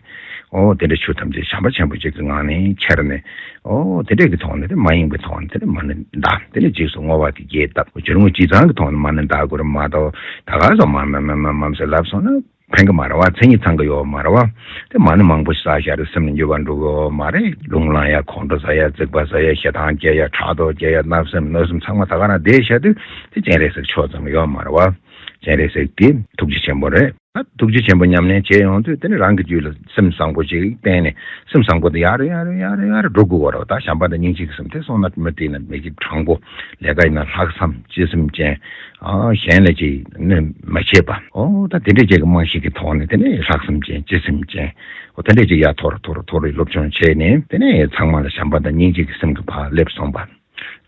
ཨོ་དེ་འདྲ་ཆོས་ཐམས་ཅད་བྱམས་པ་ཆེན་པོ་གཅིག་གི་ངང་ནས་འཆར་ནས། ཨོ་དེ་འདྲ་གི་ཐོག་ནས་དེ་མ་ཡེངས་པའི་ཐོག་ནས་དེ་ནས་མ་ཎི་བཟླ། དེ་ནས་རྗེས་སུ་བསྔོ་བ་དེ་རྒྱས་བཏབ། སྦྱོར་དངོས་ཇི་ཙམ་གྱི་ཐོག་ནས་མ་ཎི་བཟླ་དགོས་རེད་མ་གཏོགས་ད་ག་སོ་མ་མ་མ་མ་མ་ཟེར་ལབ་སོང་ན་ཕན་གི་མ་རེད་བ། མཚན་ཉིད་ཚང་གི་ཡོད་མ་རེད་བ། དེ་མ་ཎི་མང་པོ་ཞིག་བསགས་བཞག་རེད། སེམས་ལ་འགྱུར་བ་འགྲོ་གི་ཡོད་མ་རེད། རླུང་ལངས་ཡ་ཁོང་ཁྲོ་ཟ་ཡ་རྩིག་པ་ཟ་ཡ་ཞེ་སྡང་སྐྱེ་ཡ་ཕྲག་དོག་སྐྱེ་ཡ་བརྣབ་སེམས་གནོད་སེམས་ཚང་མ་ད་ག་རང་བསྡད་བཞག་དུས་དེ་སྤྱན་རས་གཟིགས་ཕྱོགས་ཙམ་ཡོད་མ་རེད་བ། སྤྱན་རས་གཟིགས་དེ་ཐུགས་རྗེ་ཆེན་པོ་རེད། ད་ཐུགས་རྗེ་ཆེན་པོ་ཉམས་ལེན་བྱས་ཡོང་དུས་དེ་ནི་རང་གི་རྒྱུད་ལ་སེམས་བཟང་པོ་ཅིག་བསྟེན་ནས་སེམས་བཟང་པོ་དེ་ཡར་ཡར་ཡར་ཡར་འགྲོ་དགོས་པ་རེད། ད་བྱམས་པ་དང་སྙིང་རྗེ་གི་སེམས་དེ་སོང་ན་མི་དེ་ན་མི་གི་དྲང་པོ་ལས་ཀ་ཡིན་ན་ལྷག་བསམ་ཅི་སེམས་ཅན། ཨ་གཞན་ལ་ཅིག་གནོད་མ་བྱེད་པ། ཨོ་ད་དེ་འདྲས་ཅིག་གི་རྨང་གཞི་གི་ཐོག་ནས་དེ་ནས་ལྷག་བསམ་ཅན་ཅི་སེམས་ཅན། ཨོ་དེ་འདྲས་ཅིག་ཡར་མཐོ་རུ་མཐོ་རུ་མཐོ་རུ་སློབ་སྦྱོང་བྱས་ནས་དེ་ནས་ཚང་མ་ལ་བྱམས་པ་དང་སྙིང་རྗེ་གི་སེམས་ཀྱི་བག་ལེབ་སོང་པ།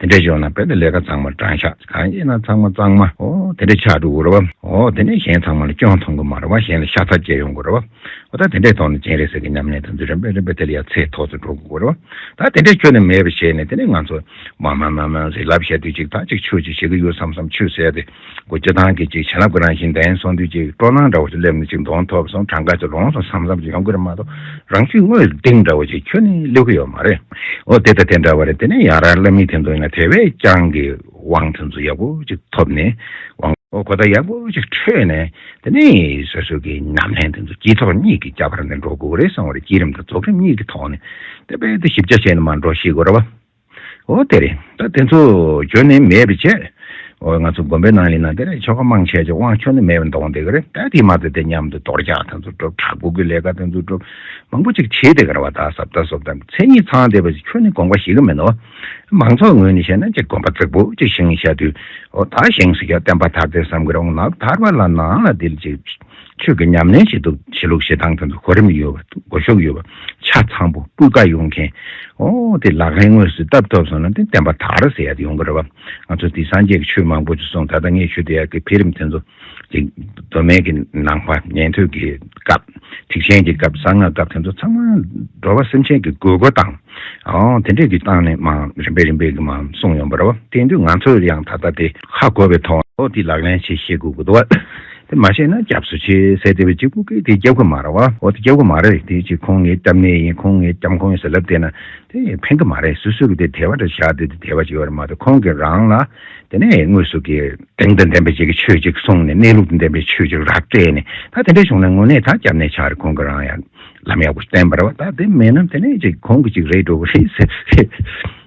དེ་འདྲ་བྱུང་ན་དཔེ་དེ་ལས་ཀ་ཚང་མ་དྲང་ཤག་གང་ཡིན་ན་ཚང་མ་གཙང་མ། ཨོ་དེ་འདྲ་ཆགས་འགྲོ་གི་རེད་བ། ཨོ་དེ་ནས་གཞན་ཚང་མ་ལ་སྐྱོན་མཐོང་གི་མ་རེད་བ། གཞན་ལ་ཤ་ཚ་སྐྱེ་ཡོང་གི་རེད་བ། ཨོ་ད་དེ་འདྲའི་ཐོག་ནས་སྤྱན་རས་གཟིགས་ཀྱི་ཉམས་ལེན་དེ་ཚོ་རིམ་པས་རིམ་པས་དེ་ལ་ཡང་ཚད་མཐོ་ཙམ་འགྲོ་གི་རེད་བ། ད་དེ་འདྲའི་ཁྱོན་ནས་མེད་པ་བྱས་ནས་དེ་ནས་ང་ཚོ་མ་མ་མ་མ་ཟེར་ལབ་བཤད་དུས་ཅིག་ད་ཅིག་ཆོས་ཅིག་བྱེད་ཀྱི་ཡོད་བསམ་བསམ་ཆོས་ཟེར་ཏེ། སྒོ་སྤྱི་བཏང་གི་ཅིག་བྱིན་རླབས་ཀྱི་རང་བཞིན་ལྡན་སོང་དུས་ཅིག་སྤྲོ་སྣང་འདྲ་བོ་ཅིག་སླེབས་ནས་ཅིག་གདོང་ཐོབ་སོང་གྲངས་ཀ་ཅིག་ལོངས་སུ་བསམ་བསམ་ཅིག་ཡོང་གི་རེད་མ་གཏོགས་རང་ཤུགས་དངོས་སུ་གཏིང་འདྲ་བོ་ཅིག་ཁྱོན་ནས་སླེབས་ཀྱི་ཡོད་མ་རེད། ཨོ་དེ་ལྟ་དེ་འདྲ་བ་རེད། དེ་ནས་ཡང་ར་བླ་མའི་དེ་ཚོ་ཡིན་ན་དེ་བས་ཀྱང་གི་དབང་དེ་ཚོ་ཡག་པོ་ཅིག་ཐོབ་ནས་དབང་ཨོ་གོ་བརྡ་ཡག་པོ་ཅིག་འཕྲོད་ནས་དེ་ནས་སོ་སོ་གི་ཉམས་ལེན་དེ་ཚོ་དཀྱིལ་ཐོག་གཉིས་ཀྱི་ཁྱད་པར་ནས་འགྲོ་དགོས་རེད་བསམ་བ་རེད། བསྐྱེད་རིམ་དང་རྫོགས་རིམ་གཉིས་ཀྱི་ཐོག་ནས་དེ་བས་དེ་ཞིབ་ཆ་བྱས་ནས་མར་འགྲོ་ཤེས་དགོས་རེད་བ། ཨོ་དེ་རེད། ད་དེ་ཚོ་གྱོན་ནས་མེད་པ་བྱས། ཨོ་ང་ཚོ་དགོན་པའི་ནང་ལ་ན་དེ་རེད། ཆོ་ག་མང་ཆེ་ཆེ་དབང་ཁྱོན་ནས་མེད་པ་འདོང་བསྡད་ཀྱི་རེད། ད་དེ་མ་ཚད་དེ་མཉམ་དུ་གཏོར་རྒྱག་དེ་ཚོ་སྒྲུབ། བྲག་ཕུག་གི་ལས་ཀ་དེ་ཚོ་སྒྲུབ། མང་པོ་ཅིག་བྱེད་བསྡད་ཀྱི་རེད་བ། ད་གཟབ་ད་གཟབ་ད་མཚན་ཉིད་ཚང་བསྡད་པ་ཅིག་ཁྱོན་ནས་དགོངས་པ་བཞེས་ཀྱི་མེད་ནོ། མང་ཚོགས་ངོས་ནས་བཤད་ན་ཅིག་དགོན་པ་རྫིག་པོ་ཅིག་བཞེངས་བཞག་དུས་ཨོ་ད་བཞེངས་སུ་ཡ་བསྟན་པ་དར་ཏེ་བསམ་གྱི་རེད། འོང་ན་དར་བ་ལ་ནང་ལ་དེ་ལ་ཅིག་ཆོས་ཀྱི་ཉམས་ལེན་བྱེད་ཐུབ་བྱེད་ལུགས་བྱེད་སྟངས་དེ་ཚོ་གོ་རིམ་ཡོད་པ། གོ་ཤུགས་ཡོད་པ། ཆ་ཚང་པོ་སྤུས་ཀ་ཡོང་མཁན། ཨོ་དེ་ལག་ལེན་དངོས་སུ་བསྟར་ཐུབ་སོང་ན་དེ་བསྟན་པ་དར་ཟེར་ཡ་དེ་ཡོང་གི་རེད་བ། ང་ཚོ་དེ་སངས་རྒྱས་ཀྱི་ཆོས་མང་པོ་ཅིག་གསུངས། ད་ལྟ་ངས་ཞུ་བསྡད་ཡ་གི་འཕེལ་རིམ་དེ་ཚོ་ཅིག་མདོ་སྨད་ཀྱི་ནང་པ་ཉན་ཐོས་ཀྱི་སྐབས། ཐེག་ཆེན་གྱི་སྐབས། གསང་སྔགས་སྐབས་དེ་ཚོ་ཚང་མ་འགྲོ་བ་སེམས་ཅན་གྱི་དགོས་མཁོ་དང་། ཨོ་དེ་འདྲས་ཀྱི་སྟེང་ནས་མར་རིམ་པས་རིམ་པས་ཀྱི་མར་གསུངས་ཡོང་བ་རེད་བ། དེ་དུས་ང་ཚོས་ཡང་ད་ལྟ་དེ་ཧ་གོ་བའི་ཐོག་ཨོ་དེ་ལག་ལེན་བྱེད་ཤེས་དགོས་ཀྱི་འདུག་བ། དེ་མ་ཤེས་ན་སྐྱབས་སུ་མཆི་ཟེར་དེ་བས་གཅིག་པུ་གིས་དེ་རྒྱབ་ཀྱི་མ་རེད་བ། ཨོ་དེ་རྒྱབ་ཀྱི་མ་རེད། དེ་ཅིག་ཁོང་ངའི་སྐྱབས་གནས་ཡིན། ཁོང་ངའི་སྐྱབས་མགོན་ཡིན་ཟེར་ལབ་བསྡད་ན་དེ་ཕན་གྱི་མ་རེད། སོ་སོ་གི་དེ་དད་པ་འདྲ་བཞག་དེ་དེ་དད་པ་ཅིག་ཡོད་རེད་མ་གཏོགས་ཁོང་གིས་རང་ལ་དེ་ནས་དངོས་སུ་གི་དེང་དང་ལྡན་པའི་ཅིག་གི་ཆོས་ཅིག་གསུངས་ནས་གནས་ལུགས་དང་ལྡན་པའི་ཆོས་ཅིག་རགས་སྤྲད་ནས། ད་དེ་འདྲ་བྱུང་ན་དངོས་གནས་ད་སྐྱབས་གནས་ཆགས་རེད། ཁོང་གིས་རང་ཡང་ལམ་ཡག་པོ་བསྟན་པ་རེད་བ། ད་དེ་མེད་ན་དེ་ནས་ཅིག་ཁོང་གི་ཅིག་རེད་འགྲོ་གི་རེད་ཟེར།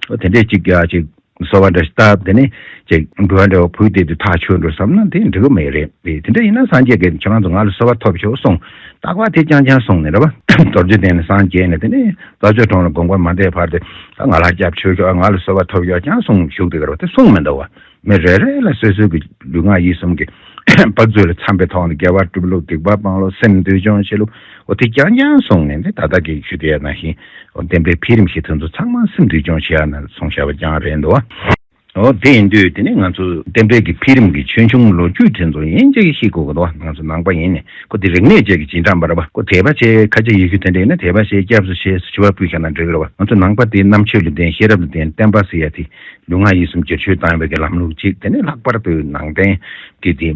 ཨོ་དེ་འདྲས་ཅིག་ཡ་ཅིག་གསོལ་བ་འདྲ་ཞིག་བཏབ། དེ་ནས་ཅིག་འབུལ་བ་འདྲ་བ་ཕུལ་བསྡད་དུས་ཐག་ཆོད་འགྲོ་བསམ་ན་དེ་འགྲིག་གི་མེད་རེད། དེ་དེ་འདྲ་ཡིན་ན་སངས་རྒྱས་ཀྱིས་ཁྱེད་རང་ཚོ་ང་ལ་གསོལ་བ་ཐོབ་ཤོག་གསུངས། རྟག་པར་དེ་རྐྱང་རྐྱང་གསུངས་ནས་རེད་བ། རྡོ་རྗེ་གདན་ནས་སངས་རྒྱས་ནས་དེ་ནས་རྩྭ་མཆོག་གྲོང་ལ་དགོངས་པ་མ་འདེབས་བར་དུ་ད་ང་ལ་སྐྱབས་བཅོལ་ཤོག་ང་ལ་གསོལ་བ་ཐོབ་ཤོག་རྐྱང་གསུངས་བཞུགས་བསྡད་ཀྱི་རེད་བ། དེ་གསུངས་མི་འདུག་བ། མི་རེ་རེ་ལ་སོ་སོའི་གི་ལུས་ངག་ཡིད་གསུམ་གྱི་དཔག་ཚོད་ལ་འཚམ་པའི་ཐོག་ནས་དགེ་བ་སྒྲུབ་ལུགས། སྡིག་པ་སྤང་ལུགས། སེམས་འདུལ་སྦྱོང་བྱེད་ལུགས། འོ་དེ་རྐྱང་རྐྱང་གསུངས་ནས་འདི་ད་ལྟ་གི་ཞུ་དེ་ཡ་ནང་བཞིན་འོ་བསྟན་པའི་འཕེལ་རིམ་ཞིག་དེ་ཚོ་ཚང་མ་སེམས་འདུལ་སྦྱོང་བྱེད་ཡ་ན་གསུངས་བཞག་པ་རྐྱང་རེད་འདུག་བ། འོ་དེ་ཡིན་དུས་དེ་ནི་ང་ཚོ་བསྟན་པའི་གི་འཕེལ་རིམ་གྱི་ཆོས་འབྱུང་ལོ་རྒྱུས་དེ་ཚོ་ཡིན་གཅིག་ཤེས་དགོས་ཀྱི་འདུག་བ། ང་ཚོ་ནང་པ་ཡིན་ནས་ཁོ་དེ་རིག་གནས་བཅས་ཀྱི་རྗེས་འབྲང་པ་རེད་བ། ཁོ་དད་པ་བྱས་ཁ་ཆེ་ཡིད་ཆེས་དེ་འདྲ་ཡིན་ན་དད་པ་བྱས་སྐྱབས་སུ་མཆི་ཞེས་ཞུ་བ་ཕུལ་བཞག་ན་འགྲིག་གི་རེད་བ། ང་ཚོ་ནང་པ་དེ་རྣམ་དཔྱོད་ལ་ལྡན། ཤེས་རབ་ལ་ལྡན། བསྟན་པ་ཟེར་ཡ་དེ་ལུས་ངག་ཡིད་གསུམ་བསྒྱུར་བཅོས་བཏང་བའི་གི་ལམ་ལུགས་གཅིག་དེ་ནི་ལྷག་པར་དུ་ནང་བསྟན་གྱི་དེ།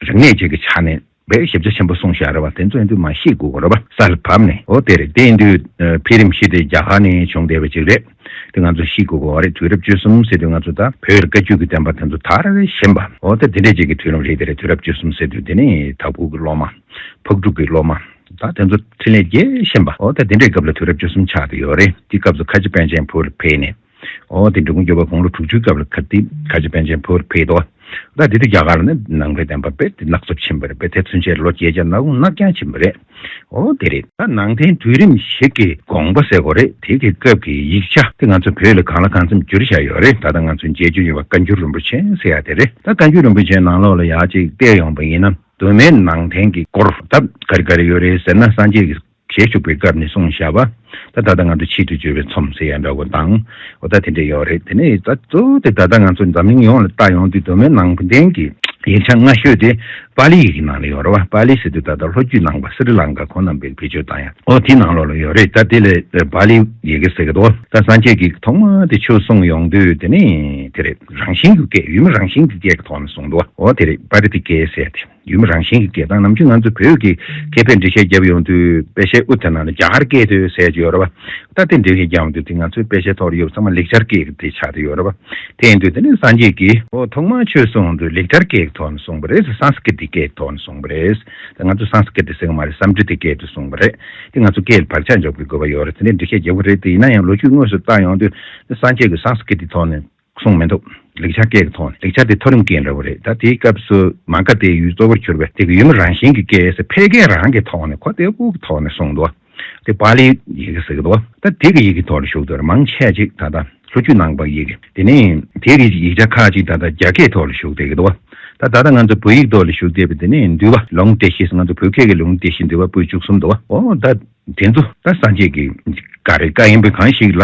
རིག་གནས་ཅིག་གི་ཆ་ནས་དཔེ་ཞིབ་ཆ་ཆེན་པོ་གསུངས་བཞག་རེད་བ། དེ་ཚོ་ཡིན་དུས་མ་ཤེས་དགོས་ཀྱི་རེད་བ། ས་ལ་བབས་ནས། འོ་དེ་རེད། དེ་ཡིན་དུས་འཕེལ་རིམ་བཞི་དེ་རྒྱ་གར་ནས་བྱུང་བསྡད་པ་ཅིག་རེད། དེ་ང་ཚོ་ཤེས་དགོས་ཀྱི་རེད། དུས་རབས་བཅུ་གསུམ་ཟེར་དུས་ང་ཚོ་ད་བོད་བཀའ་བརྒྱུད་ཀྱི་བསྟན་པ་དེ་ཚོ་དར་རེ་བཞིན་པ། འོ་དེ་དེ་འདྲས་ཅིག་གི་དུས་རིམ་རེད། དེ་རེད། དུས་རབས་བཅུ་གསུམ་ཟེར་དུས་དེ་ནི་དྭགས་པོ་གི་སློབ་མ། ཕག་གྲུ་གི་སློབ་མ། ད་དེ་ཚོ་འཕྲིན་ལས་རྒྱས་བཞིན་པ། འོ་ད་དེ་འདྲའི་སྐབས་ལ་དུས་རབས་བཅུ་གསུམ་ཆགས་བསྡད་ཡོད་རེད། དེ་སྐབས་སུ་ཁ་ཆེ་པཎ་ཆེན་བོད་ལ་ཕེབས་ནས། འོ་དེ་འབྲི་གུང་སྐྱོབ་པ་དགུང་ལོ་དྲུག་ཅུའི་སྐབས་ལ་ཁ་ཏི་ཁ་ཆེ་པཎ་ཆེན་བོད་ཕེབས་འདུག་ད་དེ་དུས་རྒྱ་གར་ལ་ནི་ནང་པའི་བསྟན་པ་དཔེ་དེ་ནག་འཚུབ་ཕྱིན་པ་རེད། དཔེ་དེ་ཚུན་ཆད་ལོ་བརྒྱད་བརྒྱ་ནག་ནག་རྐྱང་ཕྱིན་པ་རེད། འོ་དེ་རེད། ད་ནང་བསྟན་དུས་རིམ་ཞིག་གི་དགོངས་པ་ཟེར་དགོས་རེད། དེ་གི་སྐབས་ཀྱི་ཡིག་ཆ་དེ་ང་ཚོ་བོད་ལ་གང་ལ་གང་འཚམ་བསྒྱུར་བཞག་ཡོད་རེད། ད་ལྟ་ང་ཚོ་མཇལ་རྒྱུ་ཡོད་པ་བཀའ་འགྱུར་རིན་པོ་ཆེ་ཟེར་ཡ་དེ་རེད། ད་བཀའ་འགྱུར་རིན་པོ་ཆེའི་ནང་ལོགས་ལ་ཡག་ཅིག་བལྟས་ཡོང་པ་ཡིན་ན། གདོད་མའི་ནང་བསྟན་གྱི་སྐོར་ད་ག་རེ་ག་རེ་ཡོད་རེད་ཟེར་ན། སངས་རྒྱས་ཀྱི་ཞལ་བཞུགས་པའི་སྐབས་ནས་གསུངས་བཞག་པ། ད་ད་ལྟ་ང་ཚོ་ཆེད་དུ་བརྗོད་པའི་ཚོམས་ཟེར་ཡ་འདྲ་བོ་དང་། འོ་ད་དེ་འདྲ་ཡོད་རེད། དེ་ནས་ད་གཙོ་བོ་དེ་ད་ལྟ་ང་ཚོ་འཛམ་གླིང་ཡོངས་ལ་བལྟ་ཡོང་དུས་གདོད་མའི་ནང་བསྟན་གྱི་ཡིག་ཆ་སྔ་ཤོས་དེ་པཱ་ལི་ཡི་གེ་ནང་ལ་ཡོད་རེད་བ། པཱ་ལི་ཟེར་དུས་ད་ལྟ་ལྷོ་རྒྱུད་ནང་པ་སི་རི་ལང་ཀ་ཁོང་རྣམ་པས་བེད་སྤྱོད་བཏང་ཡ། འོ་དེ་ནང་ལོགས་ལ་ཡོད་རེད། ད་དེ་ལས་པཱ་ལི་ཡི་གེ་ཟེར་གི་འདུག་ད་སངས་རྒྱས་ཀྱིས་ཐོག་མ་དེ་ཆོས་གསུངས་ཡོང་དུས་དེ་ནས་དེ་རེད། རང་བཞིན་གྱི་སྐད། ཡུལ་མི་རང་བཞིན་གྱི་སྐད་ཀྱི་ཐོག་ནས་གསུངས་འདུག་འོ་དེ་རེད། པཱ་རི་ཏི་སྐད་ཟེར་ཏེ། ཡུལ་མི་རང་བཞིན་གྱི་སྐད་དང་། ནམ་རྒྱུན་ང་ཚོ་བོད་ཀྱི་མཁས་པས་འགྲེལ་བཤད་བརྒྱབ་ཡོང་དུས་དཔེ་ཆའི་དབུ་དེ་ནང་ལ་རྒྱ་གར་སྐད་དུ་ཟེར་གྱི་ཡོད་རེད་བ། ད་དེ་འགྲེལ་བཤད་རྒྱག་ཡོང་དུས་དེ་ང་ཚོའི་དཔེ་ཆའི་ཐོག་ལ་ཡོད་པ་ཚང་མ་ལེགས་སྦྱར་སྐད་ཀྱི་དེ་ཆགས་བསྡད་ཡོད་རེད་བ། དེ་ཡིན་དུས་དེ་ནི་སངས་རྒྱས་ཀྱིས་འོ་ཐོག་མར་ཆོས་གསུངས་དུས་ལེགས་སྦྱར་སྐད་ཀྱི་ཐོག་ནས་གསུངས་པ་རེད། སཾ་སྐྲྀ་ཏའི་སྐད་ཀྱི་ཐོག་ནས་གསུངས་པ་རེད། ད་ང་ཚོ་སཾ་སྐྲྀ་ཏ་ཟེར་གི་མ་རེད། སཾ་སྐྲྀ་ཏའི་སྐད་དུ་གསུངས་པ་རེད། དེ་ང་ཚོ་སྐད་ལ་བག་ཆགས་འཇོག་པའི་དགོས་པ་ཡོད་རེད། དེ་ནས་འགྲེལ་བཤད་རྒྱག་གི་རེད། དེ་ཡིན་ན་ཡང་ལོ་རྒྱུས་དངོས་སུ་བལྟ་ཡོང་དུས་སངས་རྒྱས་ཀྱིས་སཾ་སྐྲྀ་ཏའི་ཐོག་ནས་གསུངས་མི་འདུག་ལེགས་སྦྱར་སྐད་ཀྱི་ཐོག་ནས། ལེགས་སྦྱར་དེ་མཐོ་རིམ་སྐད་འདྲ་བོ་རེད། ད་དེའི་སྐབས་སུ་མ་ག་དྷའི་ཡུལ་གཙོ་བོར་གྱུར་པའི་དེ་གི་ཡུལ་མི་རང་བཞིན་གྱི་སྐད་ཟེར་ཕལ་སྐད་རང་གི་ཐོག་ནས་ཁོ་དེ་ཀུ་གི་ཐོག་ནས་གསུངས་འདུག་དེ་པཱ་ལིའི་ཡི་གེ་ཟེར་གི་འདུག་ད་དེ་གི་ཡི་གེ་ཐོག་ལ་བཞུགས་འདུག་མང་ཆེ་ཅིག་ད་ལྟ་ལྷོ་རྒྱུད་ནང་པ་ཡི་གེ། དེ་ནས་དེ་གི་ཡིག་ཆ་ཁག་ཅིག་ད་ལྟ་རྒྱ་སྐད་ཐོག་ལ་བཞུགས་བསྡད་ཀྱི་འདུག་ད་ད་ལྟ་ང་ཚོ་བོད་ཡིག་ཐོག་ལ་བཞུགས་བསྡད་པའི་དེ་ནས་འདུལ་བ་ལུང་སྡེ་བཞི། ང་ཚོ་བོད་སྐད་ཀྱི་ལུང་སྡེ་བཞི། འདུལ་བ་པོད་བཅུ་གསུམ་འདུག་འོ་ད། དེ་ཚོ་ད་སངས་རྒྱས་ཀྱི་བཀའ་རེད། བཀའ་ཡིན་པའི་གང་ཞིག་ལ་